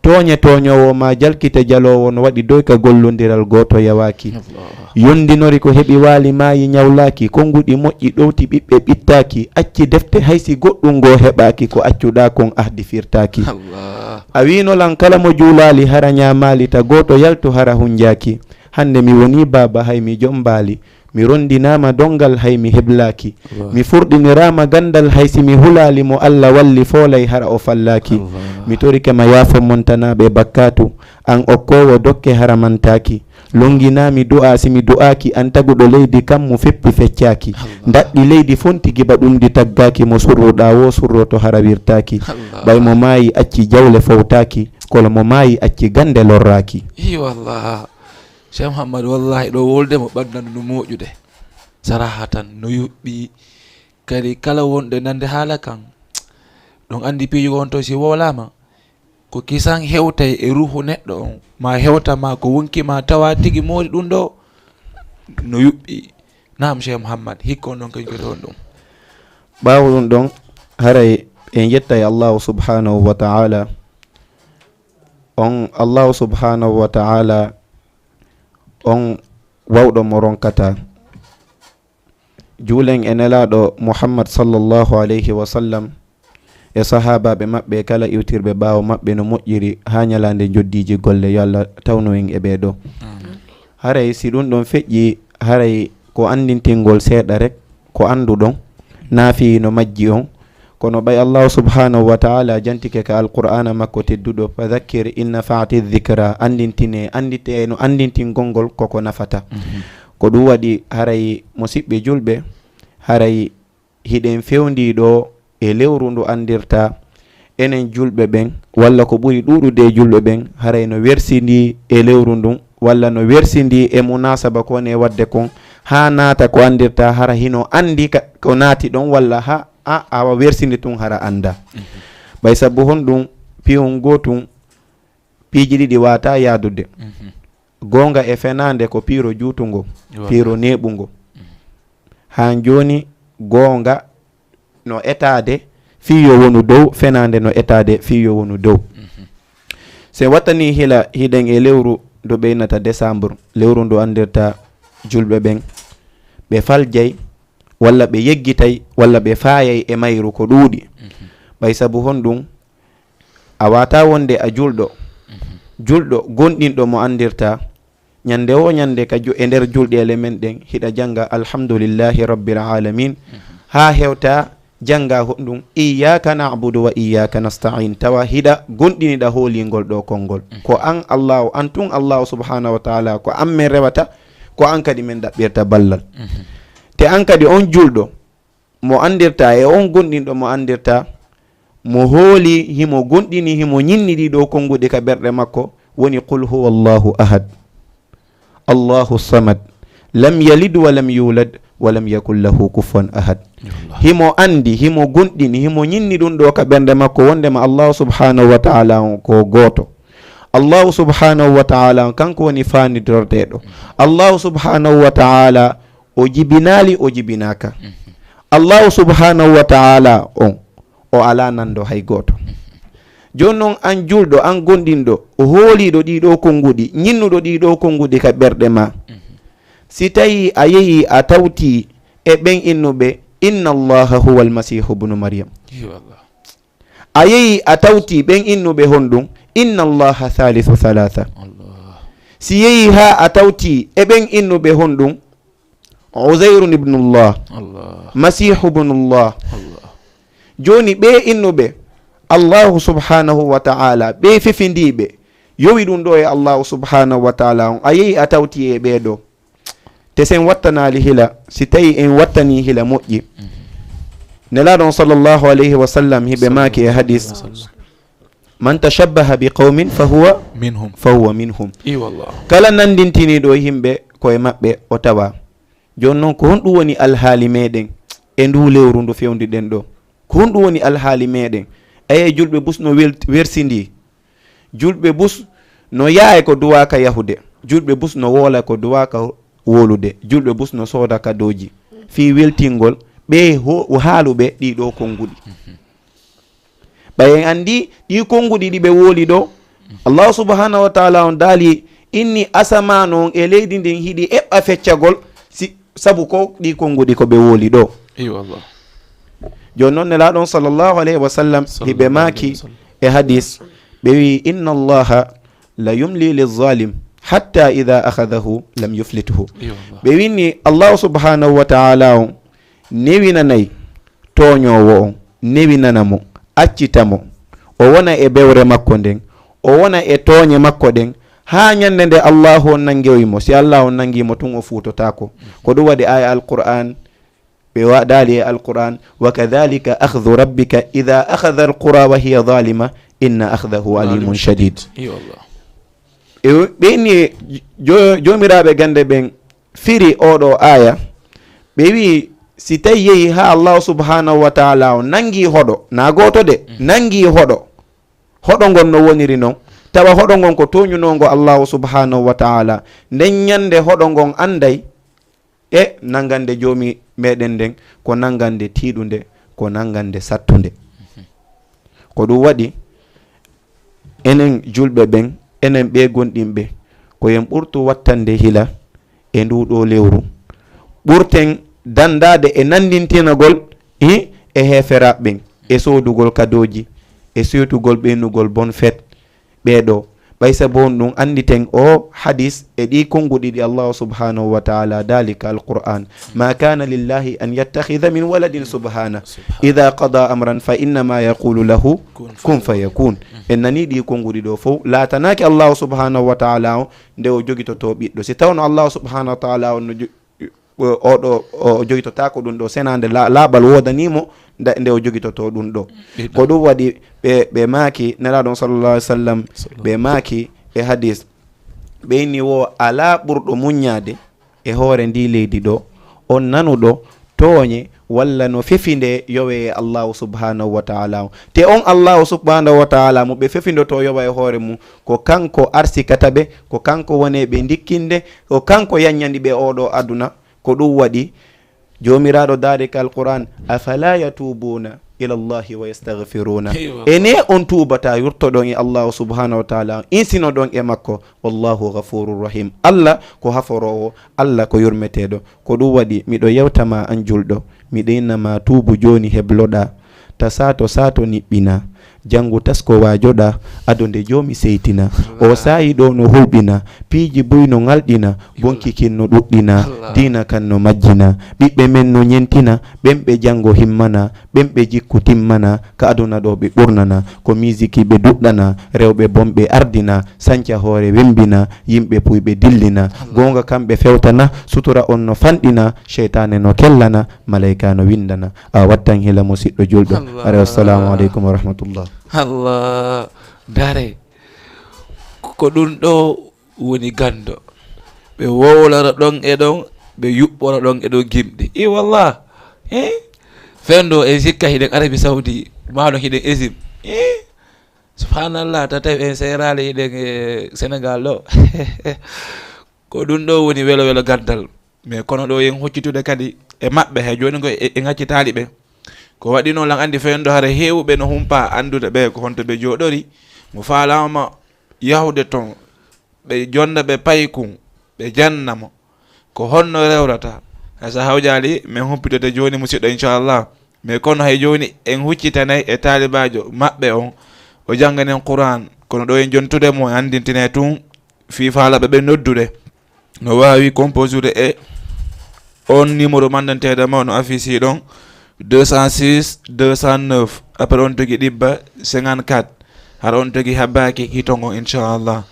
Tooɲe tooɲoowo maa jalkite jaloowo no waɗi doyka gollondiral gooto yawaaki. Allah. Yondinori ko heɓi waali maayi ɲawlaaki, konnguɗi moƴƴi ɗowti ɓiɓɓe ɓittaaki, acci defte hay si goɗɗum ngoo heɓaaki, ko accuɗaa kon ahdi firtaaki. Allah. A wiino lan kala mo juulaali hara ɲaamaali, ta gooto yaltu hara hunjaaki. Hande mi wonii baaba hay mi jombaali, mi rondinaama donngal hay mi heblaaki. Allah. Mi furɗiniraama ganndal hay si mi hulaali, mo Alla walli foolay hara o fallaaki. Allah. Mi torike ma yaafo montanaaɓe bakkaatu, an okkoowo dokke hara mantaaki. Longinaami du'aa si mi du'aaki, an taguɗo leydi kammu feppi feccaaki. Allah. Ndaɗɗi leydi fonti giba ɗum ndi taggaaki, mo surruɗaa woo surroto hara wirtaaki. Allah. Ɓay mo maayi acci jawle fowtaaki, kono mo maayi acci gannde lorraaki. Ii wallah. Cheikh Mouhammad, wallahi ɗo wolde mo ɓanndu no moƴƴude. Sarahatan no yuɓɓi. Kadi kala wonɗo nande haala kan, ɗum anndi piiji won to si wowlaama, ko kisan hewtay e ruuhu neɗɗo on, ma hewta ma ko wonki ma tawa tigi moori ɗum ɗo no yuɓɓi. Naam, Cheikh Mouhammad, hikka on ɗon kañum ko toon ɗum. Ɓaawo ɗun ɗon, haray en yettay Allaahu subhaanahu wa ta'aalaa, on Allaahu subhaanahu wa ta'aalaa, on wawɗo mo ronkataa. Juulen e Nelaaɗo Muhammad sallallaahu alayhi wa sallam e sahaabaaɓe maɓɓe kala iwtirɓe ɓaawo maɓɓe no moƴƴiri haa ɲalaande njoddiiji golle. Yo Alla tawnu en e ɓee ɗoo. Amiin. Haray si ɗun ɗon feƴƴii, haray ko anndintingol seeɗa rek, ko annduɗon, naafii no majji on. Kono ɓay Allaahu subhaanahu wa ta'aalaa jantike ka Alqur'aana makko tedduɗo, "Fadhakkir in nafa'ati dhikraa", anndintinee, annditee no anndintingol ngol ko ko nafata. Mhm. Ko ɗun waɗi haray, musiɓɓe julɓe, haray hiɗen fewndii ɗoo e lewru ndu anndirta enen julɓe ɓen, walla ko ɓuri ɗuuɗude e julɓe ɓen, haray no wersindii e lewru ndun, walla no wersindii e munaasaba ko woni e waɗde kon, haa naata ko anndirta hara hino anndi ka, ko naati ɗon, walla ha, a, awa wersindi tun hara anndaa. Mhm. Ɓay sabu honɗun piyun gootun piiji ɗiɗi waawataa yaadude. Mhm. Goonga e fenaande ko piiro juutungo, Yo piiro Allah. neeɓungo. Mhm. Haa jooni, goonga no etaade fii yo wonu dow, fenaande no etaade fii yo wonu dow. Mhm. Si en wattanii hila, hiɗen e lewru ndu ɓeynata décembre, lewru ndu anndirta julɓe ɓen, ɓe faljay, walla ɓe yeggitay, walla ɓe faayay e mayru ko ɗuuɗi. Mhm. Ɓay sabu honɗun? A waawataa wonde a julɗo, Mhm. julɗo gonɗinɗo mo anndirta, ɲande woo ɲande ka ju-, e nder julɗeele men ɗen, hiɗa jannga Alhamdulillahi Rabbil Aalamiin, Mhm. haa hewta jannga honɗun, "Iyyaaka na'budu wa iyyaaka nasta'iin", tawa hiɗa gonɗini ɗa hoolingol ɗoo konngol. Mhm. Ko an Allaahu, an tun Allaahu subhaanahu wa ta'aalaa, ko an men rewata, ko an kadi men ɗaɓɓirta ballal. Mhm. Te an kadi on julɗo, mo anndirta e on gonɗinɗo mo anndirta, mo hooli, himo gonɗini, himo ɲinni ɗii ɗoo konnguɗi ka ɓerɗe makko, woni "Qul huwa Allaahu ahad, Allaahu samad, lam yalid wa lam yuulad, wa lam yakun lahu kufuwan ahad." Yo Allah. Himo anndi, himo gonɗini, himo ɲinni ɗun ɗoo ka ɓernde makko, wonndema Allaahu subhaanahu wa ta'aalaa on ko gooto. Allaahu subhaanahu wa ta'aalaa on, kanko woni faanidorteeɗo. Allaahu subhaanahu wa ta'aalaa, o jibinaali, o jibinaaka. Mhm. Allaahu subhaanahu wa ta'aalaa on, o alaa nanndo hay gooto. Mhm. Jooni non, an julɗo, an gonɗinɗo, o hooliiɗo ɗii ɗoo konnguɗi, ɲinnuɗo ɗii ɗoo konnguɗi ka ɓerɗe maa. Mhm. Si tawii a yehii a tawtii e ɓen innuɓe, "Inna Allaaha huwa Almasiihu bnu Maryam." Yo Allah. A yehii a tawtii ɓen innuɓe honɗun, "Inna Allaaha thaalithu thalaatha." Allah. Si yehii haa a tawtii e ɓen innuɓe honɗun, "Uzayrun ibnullah, Allah. Masiihu ibnullah." Allah. Jooni ɓee innuɓe Allaahu subhaanahu wa ta'aalaa, ɓee fefindiiɓe, yowi ɗun ɗoo e Allaahu subhaanahu wa ta'aalaa on, a yehii a tawtii e ɓee ɗoo. Te si en wattanaali hila, si tawii en wattanii hila moƴƴi. Mhm. Nelaaɗo on sallallaahu alayhi wa sallam hiɓe maaki e hadiis, "Man tashabbaha bi qawmin fa huwa Minhum. fa huwa minhum." Ii wallah. Kala nanndintiniiɗo e yimɓe, ko e maɓɓe o tawaa. Jooni non, ko honɗun woni alhaali meɗen e nduu lewru ndu fewndiɗen ɗoo? Ko honɗun woni alhaali meɗen? Aye, julɓe bus no wel-, wersindii. Julɓe bus no yaha e ko duwaaka yahude. Julɓe bus no woola ko duwaaka wolude. Julɓe bus no sooda kadooji fii weltingol ɓee ho-, haaluɓe ɗii ɗoo konnguɗi. Ɓay en anndi ɗii konnguɗi ɗi ɓe wooli ɗoo, Allahu subhanahu wa ta'ala on daali, inni asamaan on e leydi ndin hiɗi eɓɓa feccagol si, sabu ko ɗii konnguɗi ko ɓe wooli ɗoo. Iyo Allah. Jooni non, Nelaaɗo on sallallahu alayhi wa sallam, hiɓe maaki e hadis, ɓe wi'i, "Inna Allaha la yumli lizalim hatta idha akhadhahu lam yuflithu." Iyo Allah. Ɓe wi'i ni, Allahu subhanahu wa ta'ala on newinanay tooñoowo on, newinana mo, accita mo, o wona e bewre makko nden, o wona e tooñe makko ɗen, haa ñannde nde Allahu on nanngoyi mo. Si Allahu on nanngii mo tun, o fuutotaako. Ko ɗun waɗi aaya Alqur'aan, ɓe wa-, daali e Alqur'aan, "Wa kadhalika akhdhu rabbika idha akhadha alqura wa hiya zalima, inna akhdahu alimun shadid." Iyo Allah. E ɓe inni jo-, joomiraaɓe gannde ɓen firi oo ɗoo aaya, ɓe wi'i, si tawi yehi haa Allahu subhanahu wa ta'ala on nanngii hoɗo, naa gooto de, nanngii hoɗo, hoɗo ngon no woniri non, tawa hoɗo ngon ko tooñunoongo Allahu subhanahu wa ta'ala, nden ñannde hoɗo ngon annday e nanngande Joomi meɗen nden, ko nanngande tiiɗunde, ko nanngande sattunde. Ko ɗum waɗi, enen julɓe ɓen, enen ɓee gomɗinɓe, ko en ɓurtu wattande hila e nduu ɗoo lewru. Ɓurten danndaade e nanndintinagol, i, e heeferaaɓe ɓen, e soodugol kadooji, e soodugol ɓeynugol bon fête, ɓee ɗoo. Ɓay sabu on ɗum, annditen oo hadis e ɗii konnguɗi ɗi Allaahu subhaanahu wa ta'aalaa daali ka Alqur'aan. "ما كان لله أن يتخذ من ولد" سبحانه. "إذا قضى أمرا فإنما يقول له كن فيكون." En nanii ɗii konnguɗi ɗoo fow. Laatanaaki Allaahu subhaanahu wa ta'aalaa on nde o jogitotoo ɓiɗɗo. Si tawno Allaahu subhaanahu wa ta'aalaa on no jo-, o, o ɗoo, o jogitotaako ɗum ɗoo, senaande la-, laaɓal woodanii mo nda-, nde o jogitotoo ɗum ɗoo. Ɓiɗɗo. Ko ɗum waɗi ɓe, ɓe maaki, Nelaaɗo on sallallaahu alayhi wa sallam, ɓe maaki e hadis, ɓe inni wo alaa ɓurɗo muññaade e hoore ndii leydi ɗoo, on nanuɗo tooñe walla no fefi nde yowe e Allaahu subhaanahu wa ta'aalaa on. Te on Allaahu subhaanahu wa ta'aalaa mo ɓe fefindotoo yowa e hoore mum, ko kanko arsikata ɓe, ko kanko woni e ɓe ndikkinde, ko kanko yanñani ɓe oo ɗoo aduna. Ko ɗum waɗi Joomiraaɗo daari ka Alqur'aan, "أفلا يتوبون إلى الله ويستغفرونه." Eywa. Enee on tuubataa, yurtoɗon e Allaahu subhaanahu wa ta'aalaa, insinoɗon e makko, "والله غفور رحيم." Alla ko haforoowo, Alla ko yurmeteeɗo. Ko ɗum waɗi, miɗo yewta ma an julɗo, miɗo inna ma tuubu jooni hebloɗaa, ta saato saato niɓɓinaa. Janngu tasko waajoɗaa, ado nde Joomi seytinaa. O saa'i ɗoo no hulɓinaa, piiji buy no ŋalɗinaa, bonki kin no ɗuɗɗinaa, diina kan no majjinaa. Ɓiɓɓe men no ñentinaa, ɓen ɓe janngo himmanaa, ɓen ɓe jikku timmanaa, ka aduna ɗoo ɓe ɓurnanaa, ko miisiki ɓe duɗɗanaa, rewɓe bon ɓe ardinaa, sanca hoore wemmbinaa, yimɓe puy ɓe dillinaa. Goonga kan ɓe fewtanaa, sutura on no fanɗinaa, seytaane no kellanaa, malayka no winndana. A wattan hila musiɗɗo julɗo. Allah. Are, assalamu aleykum wa rahmatullah. Allah. Dare. Ko ɗum ɗo woni ganndo. Ɓe wowlora ɗon e ɗon, ɓe yuɓɓora ɗon e ɗon gimɗi. I wallah. Eh? Fendo e sikka hiɗen Arabi Saudi, maa ɗon hiɗen Égypte. Eh? Subhanallah, ta tawi en seeraali hiɗen e Senegal ɗo. Ko ɗum ɗo woni welo welo ganndal. Mais kono ɗo en huccitude kadi e maɓɓe, hay jooni ko e, en accitaali ɓe. Ko waɗi noon, lan anndi fewndo hara heewuɓe no humpa anndude ɓe ko honto ɓe jooɗori. Mo faalaama yahude toon, ɓe jonnda ɓe paykun, ɓe janna mo. Ko honno rewrata? Hay so hawjaali, men humpitote jooni, musiɗɗo, inchallah. Mais kono hay jooni, en huccitanay e taalibaajo maɓɓe on, o jannganen Qur'an. Kono ɗo en jontude mo, en anndintine tun fii faalaɓe ɓe noddude. No waawi composude e on numéro manndanteeɗo mo no affiche ɗon, deux cent six, deux cent neuf. Après on tigi ɗibba cinquante-quatre. Hara on tigi habbaaki hito ngon, inchallah.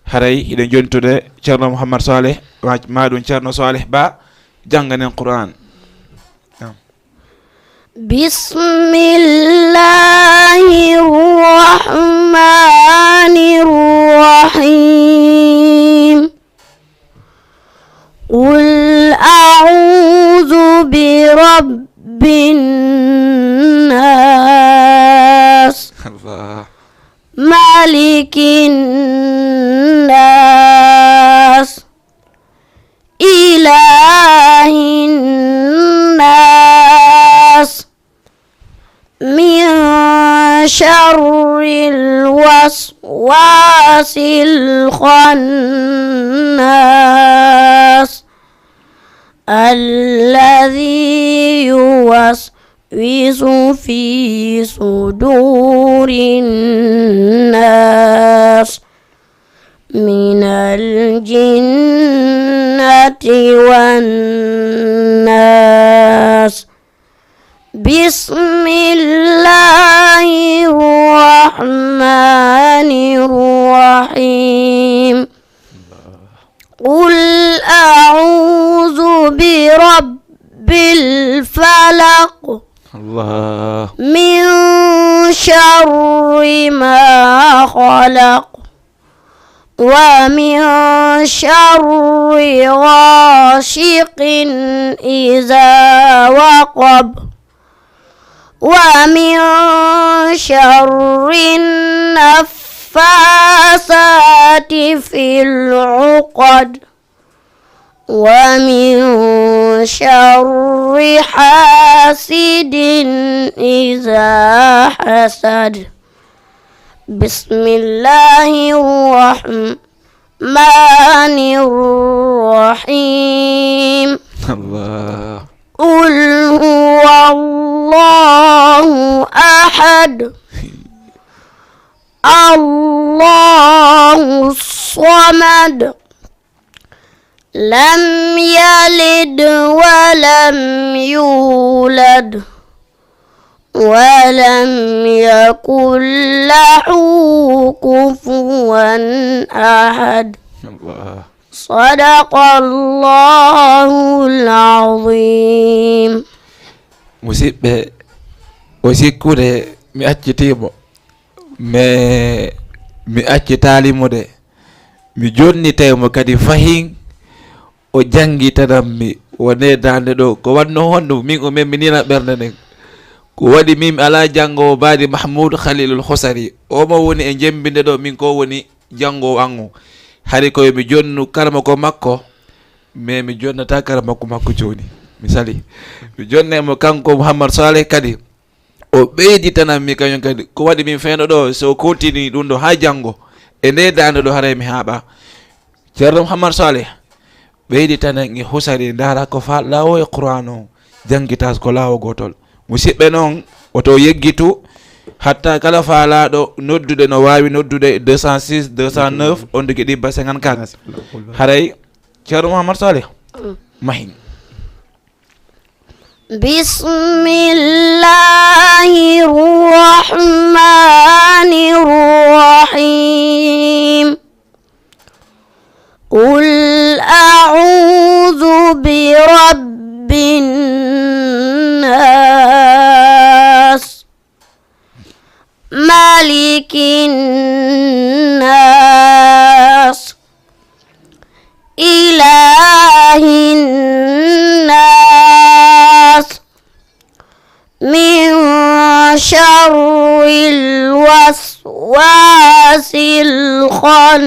Haray hiɗen jontude Ceerno Mouhammad Saleh, ma, ma ɗum Ceerno Saleh Ba, jannganen Qur'an. Naam. بسم الله الرحمن الرحيم. قل أعوذ برب الناس. الله. ملك الناس. إله الناس. من شر الوسواس الخناس. الذي يوسوس في صدور الناس. من الجنة والناس. بسم الله الرحمن الرحيم. قل أعوذ برب الفلق. الله. من شر ما خلق. ومن شر غاسق إذا وقب. ومن شر النفاثات في العقد. ومن شر حاسد إذا حسد. بسم الله الرحمن الرحيم. Allah. قل هو الله أحد. الله الصمد. لم يلد ولم يولد. ولم يكن له كفوا أحد. Allah. صدق الله العظيم. Musiɓɓe, o sikkude mi accitii mo, mais mi accitaali mo de. Mi jonnitay mo kadi fahin o janngitanammi wonee daande ɗo. Ko wannoo honɗum? Min o memminina ɓernde nden. Ko waɗi min mi alaa janngoowo baadi Mahmoud Khalilul Khusari. O mo woni e jemmbinde ɗo, min ko woni janngoowo an on. Hari ko yo mi jonnu karamoko makko, mais mi jonnataa karamoko makko jooni. Mi sali. Mi jonnay mo kanko Mouhammad Saleh kadi. O ɓeyditanammi kañum kadi. Ko waɗi min fewndo ɗo, so o continue ɗum ɗo haa janngo, e ndee daande ɗo haray mi haaɓaa. Ceerno Mouhammad Saleh, ɓeyditanen e Husari, ndaara ko faalɗaa o e Qur'aan o, janngitaa ko laawo gootol. Musiɓɓe non, woto yeggitu, hatta kala faalaaɗo noddude no waawi noddude deux cent six, deux cent neuf, on tigi ɗibba cinquante-quatre. Haray, Ceerno Mouhammad Saleh, mahin. بسم الله الرحمن الرحيم. قل أعوذ برب الناس. ملك الناس. إله الناس. من شر الوسواس الخناس.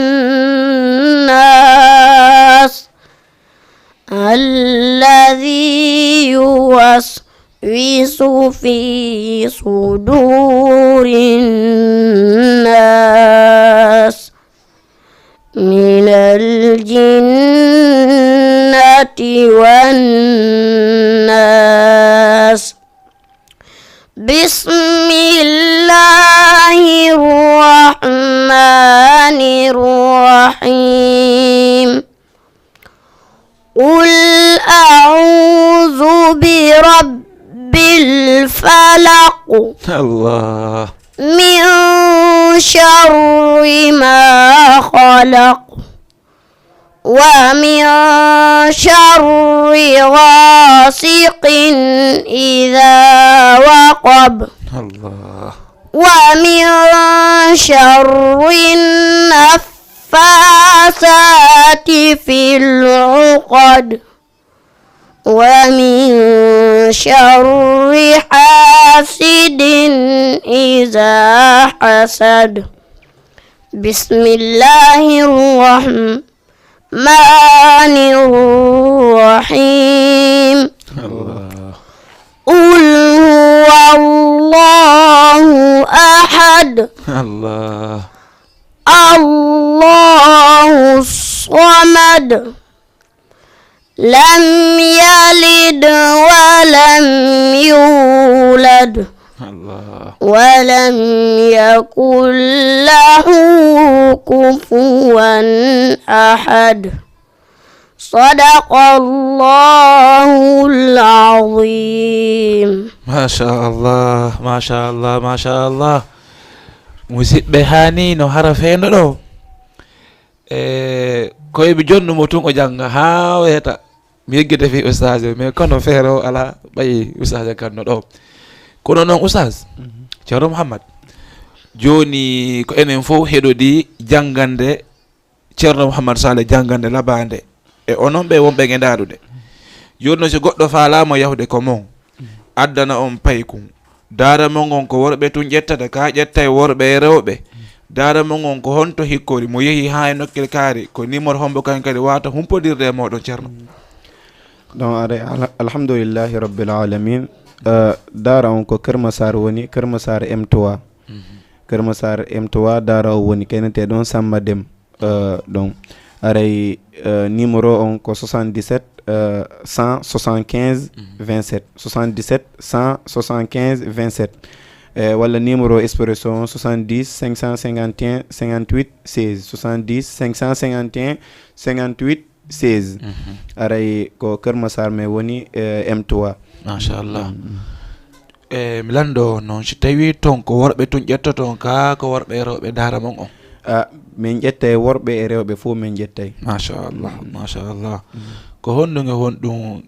الذي يوسوس في صدور الناس. من الجنة والناس. بسم الله الرحمن الرحيم. قل أعوذ برب الفلق. Allah. من شر ما خلق. ومن شر غاسق إذا وقب. Allah. ومن شر النفاثات في العقد. ومن شر حاسد إذا حسد. بسم الله الرحمن الرحيم. Allah. قل هو الله أحد. Allah. الله الصمد. لم يلد ولم يولد. Allah. ولم يكن له كفوا أحد. صدق الله العظيم. Masha Allah, masha Allah, masha Allah. Musiɓɓe, haani no hara fewndo ɗo. E, ko e mi jonnu mo tun o jannga haa weeta. Mi yeggete fii ustaas o, mais kono feere o alaa, ɓay ustaas kan no ɗo. Kono non ustaas, Ceerno Muhammad, jooni ko enen fof heɗodii janngande Ceerno Muhammad Saleh, janngande labaande. E onon ɓe wonɓe e ndaarude. Jooni non, si goɗɗo faalaama yahude ko mon, addana on paykun. Daara mon on ko worɓe tun ƴettata, ka ƴettay worɓe e rewɓe. Daara mon on ko honto hikkori? Mo yehi haa e nokkel kaari, ko nimoro hombo kañum kadi waawata humpodirde e mooɗon, Ceerno? Donc, aɗa, ala-, alhamdulillahi rabbil alamin. Euh, daara on ko Kër Massar woni, Kër Massar M trois. Mhm. Kër Massar M trois, daara o woni, kaynetee ɗon Samba Dem. Euh, donc, aray, euh, numéro on ko soixante-dix-sept, euh, cent soixante-quinze, Mhm. vingt-sept. Soixante-dix-sept, cent soixante-quinze, vingt-sept. Eh, walla numéro Expresso on, soixante-dix, cinq cent cinquante et un, cinquante-huit, seize. Soixante-dix, cinq cent cinquante et un, cinquante-huit, seize. Mhm. Aray ko Kër Massar men woni, eh, M trois. Machallah. Mm. E mi lanndo noon, si tawii toon ko worɓe tun ƴettoton ka, ko worɓe e rewɓe daara mon on? Ah, min ƴettay worɓe e rewɓe fof, min ƴettay. Machallah, Mm. machallah. Mm. Ko honɗum e honɗum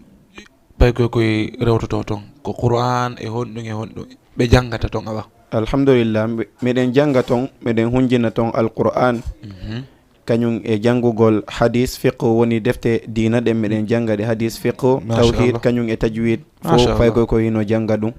paykoy koy rewtotoo toon? Ko Qur'aan e honɗum e honɗum ɓe janngata toon awa? Alhamdulillah, mbe-, miɗen jannga toon, miɗen hunjina toon Alqur'aan. Mhm. Kañum e janngugol hadis, fiqhu, woni defte diina ɗen, miɗen jannga ɗe, hadis, fiqhu, Masha tawhid, Allah. Kañum e tajwid. Fof Masha Allah. Paykoy ko hino jannga ɗum.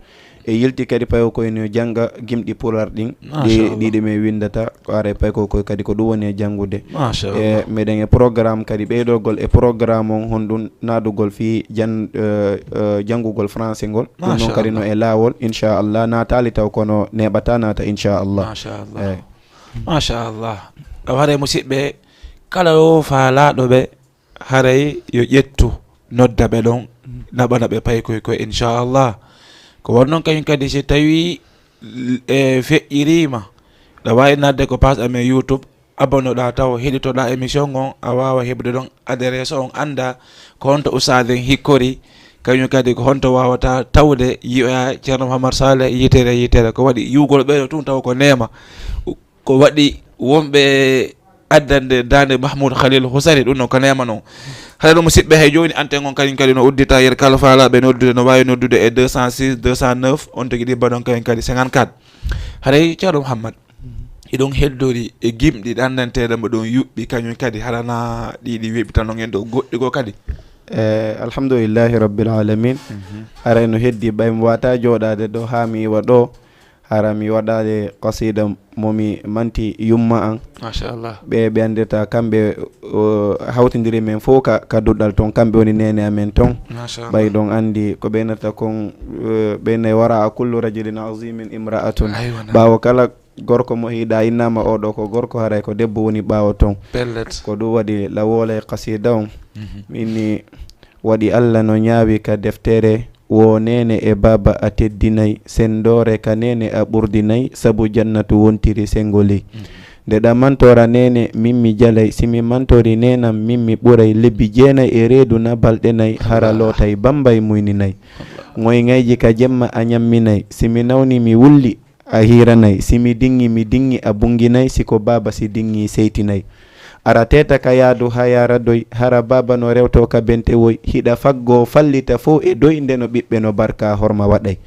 E yilti kadi paykoy ko hino jannga gimɗi Pulaar ɗin, Masha ɗi, Allah. Ɗi ɗi min winndata, ko aray paykoy koy kadi ko ɗum woni e janngude. Masha E Allah. Meɗen e programme kadi, ɓeydorgol e programme on, honɗum naadugol fii jan-, eh, eh, janngugol français ngol. Ɗum non Masha kadi no Allah. E laawol, inchallah, naataali taw kono neeɓataa naata, inchallah. Masha Allah. Eey. Machallah. Ɗo haray, musiɓɓe, kala o faalaaɗo ɓe, haray yo ƴettu, nodda ɓe ɗon, naɓana ɓe paykoy koy, inchallah. Ko won non kañum kadi, si tawii, e, feƴƴiriima, ɗa waawi naatde ko page amen YouTube, abonoɗaa taw, heɗitoɗaa émission on, a waawa heɓude ɗon adresse on, annda ko honto ustaas en hikkori, kañum kadi ko honto waawata tawde, yi'oya Ceerno Mouhammad Saleh, yitere, yitere. Ko waɗi yi'ugol ɓeeɗo tun taw ko neema. Ko waɗi wonɓe addande daande Mahmoud Khalil Husari, ɗum non ko neema non. Haɗa ɗum, musiɓɓe, hay jooni anten on kañum kadi no uddita, yer kala faalaaɓe noddude no waawi noddude e deux cent six, deux cent neuf, on tigi ɗibba ɗon kañum kadi cinquante-quatre. Haray Ceerno Mouhammad, hiɗon heddori e gimɗi ɗanndanteeɗo mo ɗon yuɓɓi kañum kadi, haɗana ɗi ɗi weɓɓitano en ɗo goɗɗi goo kadi? Eh, alhamdulillahi rabbil alamin. Mhm. Haray no heddi ɓay mi wata jooɗaade ɗo haa mi iwa ɗo. Hara mi waɗaade qasida mo mi manti yumma an. Machallah. Ɓe, ɓe anndirta kamɓe, o, hawtindiri men fof ka, ka duɗal ton. Kamɓe woni neene amen ton. Machallah. Ɓay ɗon anndi ko ɓe nata kon, eh, ɓe nay wara a kullu rajulin azimin imra'atun. Aywa, naam. Ɓaawo kala gorko mo hiɗa innama oɗo ko gorko, haray ko debbo woni ɓaawo ton. Pellet. Ko ɗum waɗi la woolay qasida on. Mhm. Min ni waɗi Alla no ñaawi ka deftere, wo neene e baaba a teddinay, senndoore ka neene a ɓurdinay, sabu jannatu wontiri senngo ley. Mhm. Nde ɗa mantora neene, min mi jalay, si mi mantori neenam, min mi ɓuray, lebbi jeenay e reedu na balɗe nay, hara Allah. Lootay Bambay muyninay. Allah. Ŋoyŋayji ka jemma a ñamminay, si mi nawni mi wulli, a hiiranay, si mi diŋŋi, mi diŋŋi, a bunnginay, si ko baaba si diŋŋi, seytinay. Ara teeta ka yaadu haa yaara doy, hara baaba no rewtoo ka bente woy, hiɗa faggoo fallita fow e doy, nde no ɓiɓɓe no barka horma waɗay.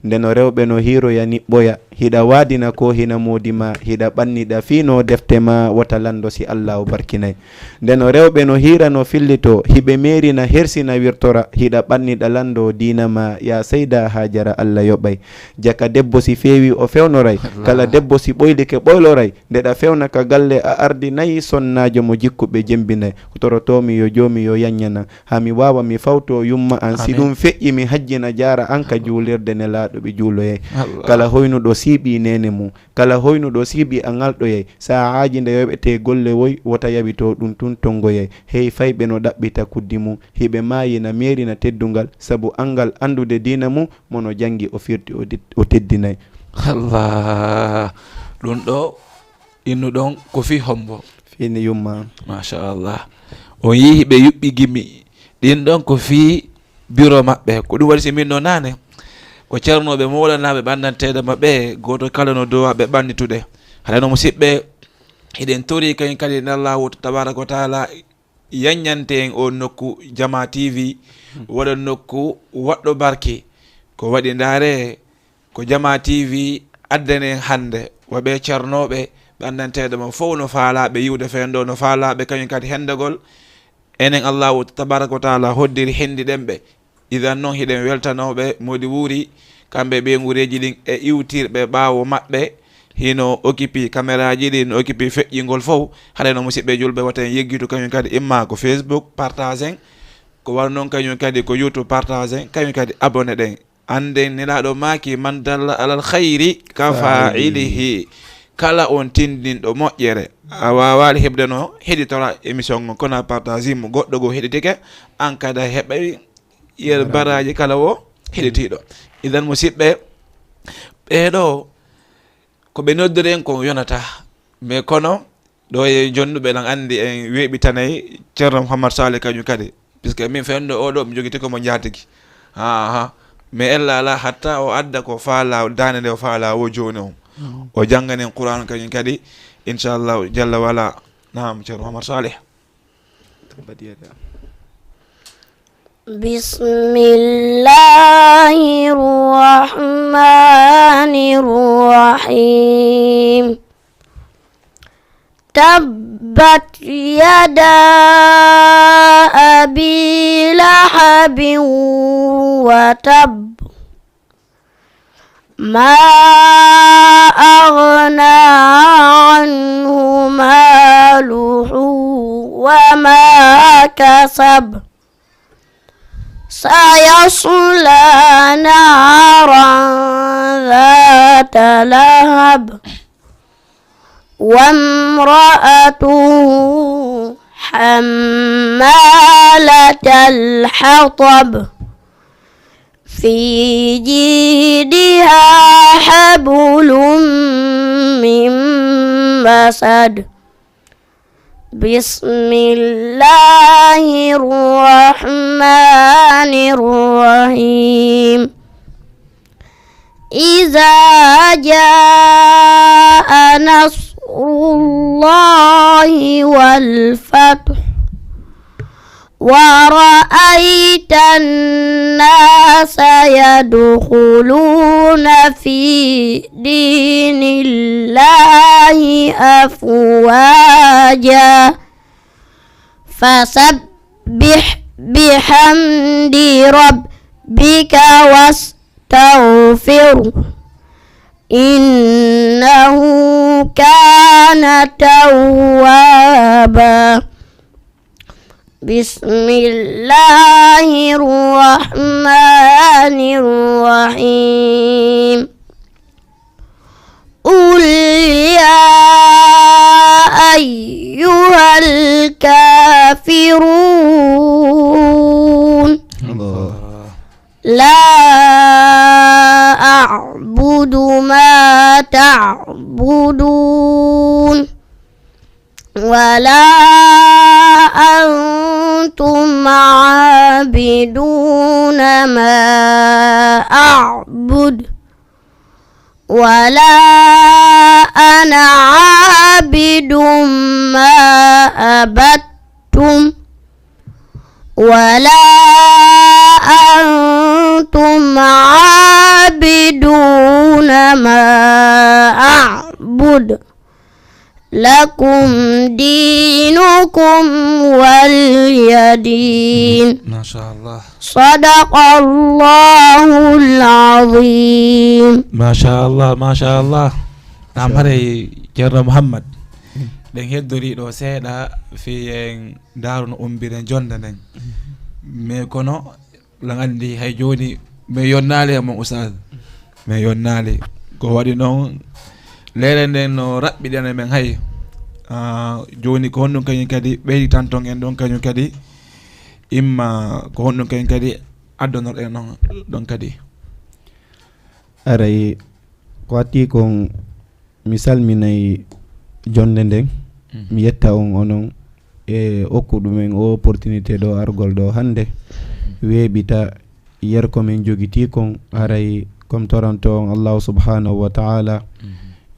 Nde no rewɓe no hiiroya niɓɓoya, hiɗa waadina ko hina moodi ma, hiɗa ɓanniɗa fii no defte ma, wota lanndo si Allaahu barkinay. Nde no rewɓe no hiira no fillitoo, hiɓe meerina hersina wirtora, hiɗa ɓanniɗa lanndo diina ma, yaa Seyda Haajara Alla yoɓay. Jaka debbo si feewii o fewnoray, Allah. Kala debbo si ɓoylike ɓoyloray, nde ɗa fewna ka galle a ardinay, sonnaajo mo jikku ɓe jembinay. Ko torotoomi yo Joomi yo yanñanan, haa mi waawa mi fawtoo yumma an, si Amin. Ɗum feƴƴi mi hajjina jaara an ka juulirde Nelaaɗo ɓe juuloyay. Allah. Kala hoynuɗo siiɓii neene mum, kala hoynuɗo siiɓii a ŋalɗoyay, saa'aaji nde yoɓetee golle woy, wota yawitoo ɗum tun tonngoyay. Hey fayɓe no ɗaɓɓita kuddi mum, hiɓe maayina meerina teddungal, sabu anngal anndude diina mum, mo no janngi o firti o dit-, o teddinay. Allah, ɗum ɗo innuɗon ko fii hombo? Fii ni yumma. Machallah. On yii hiɓe yuɓɓi gimi. Ɗin ɗon ko fii biro maɓɓe. Ko ɗum waɗi si min no naane, ko ceernooɓe moolanaaɓe ɓanndanteeɗo maɓɓe, gooto kala no duwaa ɓe ɓannitude. Haɗa no musiɓɓe, hiɗen torii kañum kadi nde Allaahu tabaaraka wa taala yanñante en on nokku Jamaa T V, waɗa nokku waɗɗo barke. Ko waɗi ndaare, ko Jamaa T V addani en hannde, wa ɓe ceernooɓe, ɓe anndanteeɗo mo fow no faalaa ɓe yi'ude feen ɗo, no faalaa ɓe kañum kadi henndagol. Enen Allaahu tabaaraka wa taala hoddiri henndi ɗen ɓe. Idan non hiɗen weltanoo ɓe, moodi wuuri, kamɓe ɓe nguureeji ɗin e iwtirɓe ɓaawo maɓɓe, hino occupé kameraaji ɗin, no occupé feƴƴingol fow. Haray no, musiɓɓe julɓe, wata en yeggitu kañum kadi, imma ko Facebook, partagen, ko wano non kañum kadi ko YouTube, partagen, kañum kadi abonné ɗen. Annden Nelaaɗo maaki, "Man dalla alal khayri ka fa'ilihi." Kala on tinndinɗo moƴƴere, a waawaali heɓde no heɗitora émission on, kono a partage mo, goɗɗo goo heɗitike, an kadi a heɓay yer baraaji kala wo heɗitiiɗo. Idan, musiɓɓe, ɓee ɗoo ko ɓe noddori en ko yonataa, mais kono ɗoo e jonnuɓe lan anndi en weeɓitanay Ceerno Muhammad Saalih kañum kadi, puisque min fenndo oo ɗoo mi jogiti ko mo njaatigi. Aha. Mais ella alaa hatta o adda ko faalaa, daande nde o faalaa wo jooni on. O jannganen Qur'aan kañum kadi, inchallahu jalla wala. Naam, Ceerno Muhammad Saalih. بسم الله الرحمن الرحيم. تبت يدا أبي لهب وتب. ما أغنى عنه ماله وما كسب. سيصلى نارا ذات لهب. وامرأته حمالة الحطب. في جيدها حبل من مسد. بسم الله الرحمن الرحيم. إذا جاء نصر الله والفتح ورأيت الناس يدخلون في دين الله أفواجا فسبح بحمد ربك واستغفره إنه كان توابا. بسم الله الرحمن الرحيم. قل يا أيها الكافرون. الله. لا أعبد ما تعبدون ولا أنتم عابدون ما أعبد ولا أنا عابد ما عبدتم ولا أنتم عابدون ما أعبد لكم دينكم ولي دين. ما شاء الله. صدق الله العظيم. ما شاء الله، ما شاء الله. Naam, haray Ceerno Muhammad, ɗen heddorii ɗoo seeɗa fii en ndaaru no umbiren jonnde nden. Mais kono, lan anndi hay jooni, mi yonnaali e mon, Ustaaz. Mi yonnaali. Ko waɗi non, leere nden no raɓɓiɗina men hay. Ah, jooni ko honɗun kañun kadi ɓeyditanton en ɗon kañun kadi? Imma ko honɗun kañun kadi addonorɗen non ɗon kadi? Aray, ko adii kon, mi salminay jonnde nden. Mhm. Mi yetta on onon e okkuɗo men o opportunité ɗoo argol ɗoo hannde. Mhm. Weeɓita yer ko men jogitii kon, aray ko mi toranto on Allahu subhanahu wa ta'ala, mhm,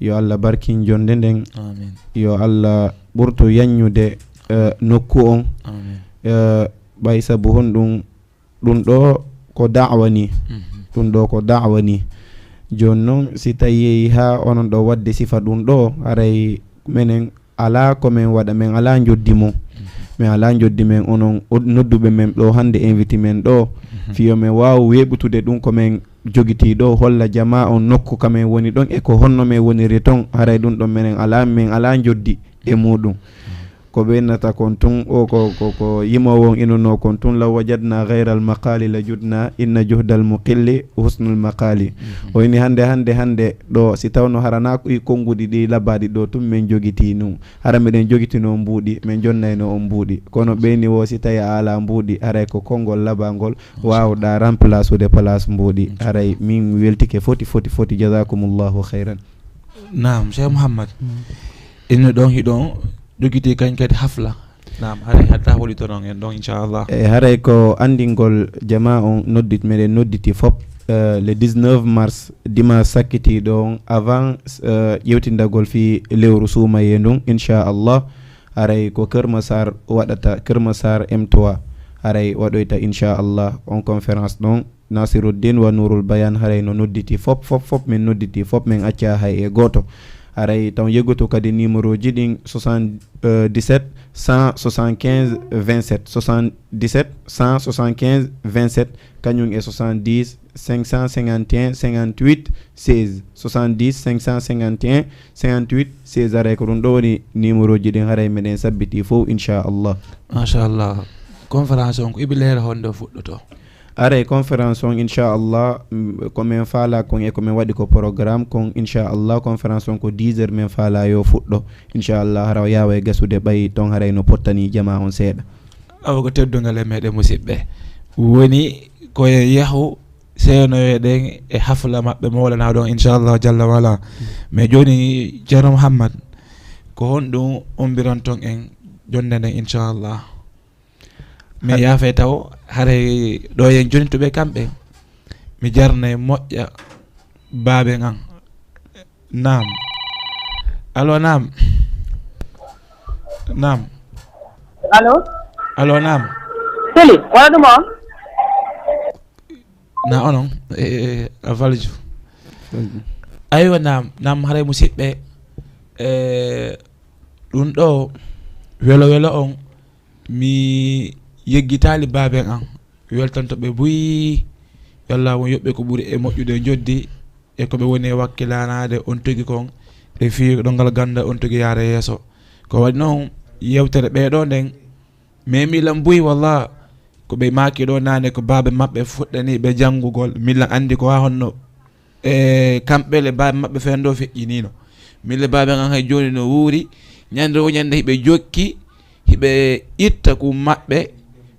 yo Allah barkin jonnde nden. Amin. Yo Allah ɓurtu yaññude, eh, nokku on. Amin. Eh, ɓay sabu honɗun? Ɗun ɗoo ko da'wa nii. Mhm. Ɗun ɗoo ko da'wa nii. Jooni non, si tawii haa onon ɗoo waɗde sifa ɗun ɗoo, haray menen alaa ko men waɗa, men alaa njoddi mun. Mhm. Men alaa njoddi men, onon od-, nodduɓe men ɗoo hannde, invite men ɗoo, mhm, fii yo men waawu weeɓutude ɗun ko men jogitii ɗoo, holla jamaa on nokku ka men woni ɗon e ko honno men woniri ton. Haray ɗun ɗon menen alaa, men alaa njoddi e muuɗun. Ko ɓe innata kon tun, o ko, ko, ko yimoowo on inunoo kon tun, "Law wajadna ghayral maqali la judna, inna juhdal muqilli husnul maqali." Mhm. O ini hannde, hannde, hannde ɗoo, si tawno hara naa ko e konnguɗi ɗi labaaɗi ɗoo tun men jogitii nun. Hara miɗen jogitinoo mbuuɗi, men jonnayno on mbuuɗi. Kono ɓeyni woo, si tawi a alaa mbuuɗi, haray ko konngol labaangol waawɗaa remplace ude place mbuuɗi. Haray min weltike foti, foti, foti. Jazakumullahu khayran. Naam, Cheikh Mouhammad. Mm. Innu ɗon hiɗon jogitii kañ kadi hafla. Naam, haray hatta holitoron en ɗon, inchallah. E haray ko anndingol jamaa on noddit-, meɗen nodditi fop, eh, le dix-neuf mars, dimanche sakkitiiɗo on, avant, eh, ƴewtindagol fii lewru suumayee ndun, inchallah. Haray ko Kër Massar waɗata, Kër Massar M trois. Haray waɗoyta, inchallah, on conférence ɗon. Nasiruddin wa Nurul Bayan haray no nodditi fop, fop, fop, men nodditi fop, men accaa hay e gooto. Haray taw yeggoto kadi numéroji ɗin, soixante-dix-sept cent soixante-quinze vingt-sept, soixante-dix-sept cent soixante-quinze vingt-sept, kañum e soixante-dix cinq cent cinquante et un cinquante-huit seize, soixante-dix cinq cent cinquante et un cinquante-huit seize. Haray ko ɗum ɗo woni numéroji ɗin, haray meɗen sabbiti fof, inchallah. Machallah. Conférence on ko ibi leere honde o fuɗɗoto? Aray, conférence on, inchallah, mm, ko men faala kon e ko men waɗi ko programme kon, inchallah, conférence on ko dix heures men faala yo fuɗɗo. Inchallah, hara o yaawa e gasude ɓay ton haray no pottani jamaa on seeɗa. Awa ko teddungal e meɗen musidɓe. Woni ko e yahu seenoyeɗen e hafla maɓɓe mawlana ɗon, inchallah, jalla wala. Mais jooni, Ceerno Mouhammad, ko honɗum ombiranton en jonde nden, inchallah? Mi Ha- yaafe taw, haray ɗo en jonituɓe kamɓe. Mi jarnay moƴƴa baaben an. Naam. Allo, naam. Naam. Allo? Allo, naam. Sili, wala ɗum on? Na onon, e, e, a valju. Aywa, naam, naam, haray musidɓe, e, ɗum ɗo welo welo on, mi yeggitaali baaben an, weltanto ɓe buy, yo Allah on yoɓ ɓe ko ɓuri e moƴƴude njoddi, e ko ɓe woni e wakkilanaade on togi kon, e fii ɗo ngal ganda on togi yaara yeeso. Ko waɗi noon, yewtere ɓee ɗoo nden, mais milan buy, wallah, ko ɓe maaki ɗoo naane, ko baabe maɓɓe fuɗɗanii ɓe janngugol, milan anndi ko haa honno, e kamɓe le baabe maɓɓe feen ɗoo feƴƴiniino. Min le baabe an hay jooni no wuuri, ñande o ñande hiɓe jokki, hiɓe itta ko maɓɓe,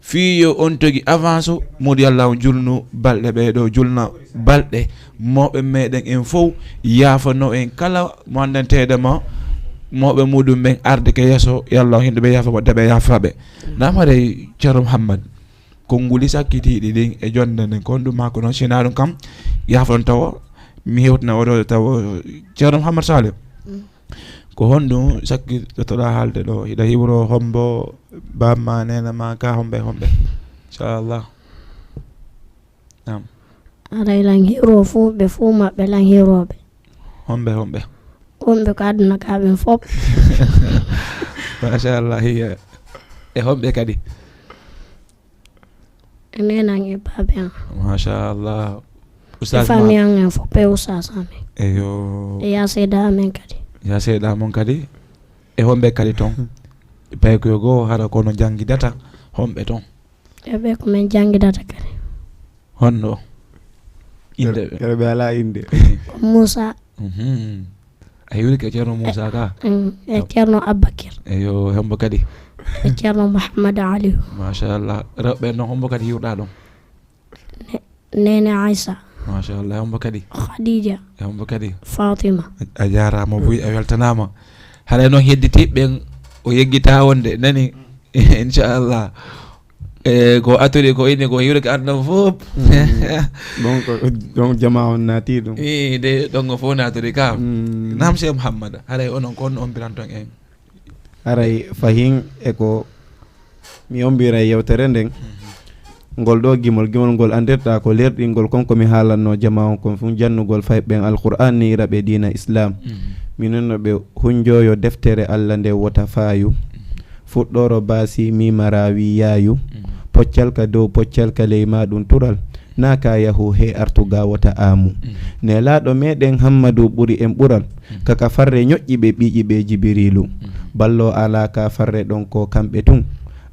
fii yo on togi avance, Moodu Yalla on julnu balɗe ɓee ɗoo, julna balɗe mawɓe meɗen en fow, yaafano en kala mo anndanteeɗo ma, mawɓe muɗum ɓen arde ke yeeso, Yalla on hinɗo ɓe yaafa, wadda ɓe yaafa ɓe. Naam, haray Ceerno Muhammad, konnguli sakkitiiɗi ɗin e jonde nden, ko honɗum maa ko non, sinaa ɗum kam, yaafon tawo, mi hewtina oɗo tawo, Ceerno Muhammad Saleh. Mm. Ko honɗum sakkitotoɗaa haalde ɗo? Hiɗa hiwro hombo, bamma, neena ma, ka hombe, hombe? Inchallah. Naam. Aray lan hiwro fuu, ɓe fuu maɓɓe lan hiwroɓe. Hombe, hombe? Wonɓe ko aduna ka ɓen fop. Machallah, hiya. E hombe kadi? E neene an e baabe an. Machallah. E Oustaz famille ma- an en fof e oustaz amen. Eyo. E ya seeɗa amen kadi. Ya seeɗa mon kadi. E hombe kadi ton? Pay ko yo goo hara kono jangidata hombe ton? E ɓe ko men jangidata kadi. Honno? Inde ɓe? Kere ɓe alaa inde. Ko Moussa. Mhm. A hiwri ke Ceerno Moussa ka? Mm, e Ceerno Abakir. Eyo, hombo kadi? E Ceerno Mouhammad Aliou. Machallah. Rewɓe non, hombo kadi hiwɗa ɗon? Ne-, Neene Aissa. Machallah. Hombo kadi? Khadija. E hombo kadi? Fatima. A jaaraama buy, a weltanaama. Haray non hedditiiɓe ɓen o yeggita wonde, nani? Inchallah. E ko attori ko inni ko hiwri ko aduna fof. Mm. Donc, donc jamaa on naati ɗum. Ii, de, donc fof naatiri ka. Mm. Naam, Cheikh Mouhammad, haray onon ko on ombiranton en? Haray fahin e ko mi ombira e yewtere nden. Mhm. Ngol ɗo gimol, gimol ngol anndirɗaa ko lerɗingol kon ko mi haalannoo jamaa on kon fuu, jannugol fayɓe ɓen Alqur'aan, ni'ira ɓe diina Islaam. Mhm. Minen no ɓe hunjooyo deftere Alla nden wota faayu. Mhm. Fuɗɗooro baasi miima raawi yaayu. Mhm. Poccal ka dow poccal ka ley maaɗum tural. Naa ka yahu he artu ga wota aamu. Mhm. Nelaaɗo meɗen Hammadu ɓuri en ɓural. Mhm. Ka ka farre ñoƴƴi ɓe ɓiƴi ɓe Jibiriilu. Mhm. Ballo alaa ka farre ɗon ko kamɓe tun.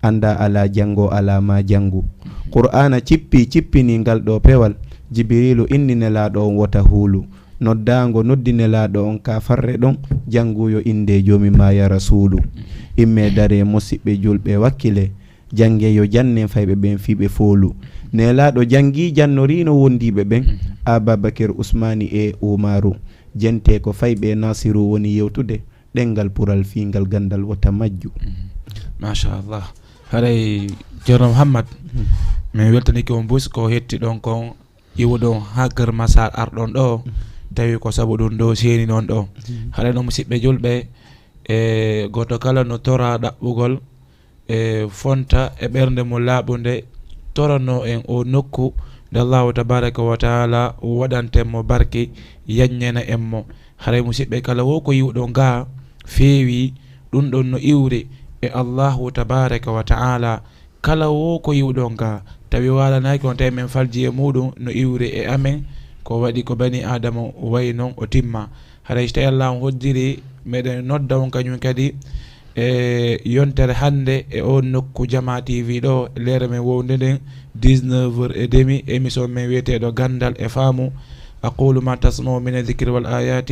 Annda alaa janngo alaa ma janngu. Mhm. Qur'aana cippi cippini ngal ɗo pewal. Jibiriilu inni Nelaaɗo on wota huulu. Noddaango noddi Nelaaɗo on ka farre ɗon. Janngu yo innde Joomi ma ya Rasuulu. Mhm. Imme dare musiɓɓe julɓe wakkile. Jannge yo jannen fayɓe ɓen fii ɓe foolu. Nelaaɗo janngii jannorino wondiiɓe ɓen, Mhm. Ababakir, Usmaani e Umaru. Jente ko fayɓe Nasiru woni yewtude, ɗenngal pural fii ngal ganndal wota majju. Mhm. Machallah. Haray, Ceerno Muhammad, Mhm. min weltanike on buy ko hetti ɗon kon, iwuɗon haa Kër Massar arɗon ɗo, Mhm. tawi ko sabu ɗum ɗo seeninon ɗo. Mhm. Haray no musiɓɓe julɓe, e gooto kala no tora ɗaɓɓugol, e fonta e ɓernde mo laaɓunde, toranoo en o nokku nde Allahu tabaraka wa taala waɗanten mo barke, yaññana en mo. Haray musiɓɓe, kala wo ko yiwɗon ga feewi, ɗum ɗon no iwri e Allahu tabaraka wa taala. Kala wo ko yiwɗon ga tawi waalanaaki on, tawi men falji e muɗum, no iwri e amen. Ko waɗi ko bani Aadama wayi non o timma. Haray so tawi Allah on hoddiri, meɗen nodda on kañum kadi e yontere hannde e on nokku Jamaa T V ɗo, lere men wowde nden dix-neuf heures et demi, émission men wiyeteeɗo Ganndal e Faamu. أقول ما تسمعون من الذكر والآيات،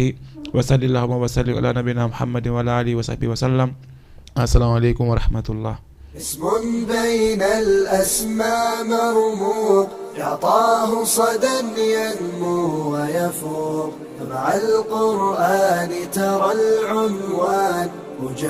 وصل اللهم وسلم على نبينا محمد وعلى آله وصحبه وسلم. السلام عليكم ورحمة الله. اسم بين الأسماء مرموق، يعطاه صدى ينمو ويفوق، مع القرآن ترى العنوان مجا-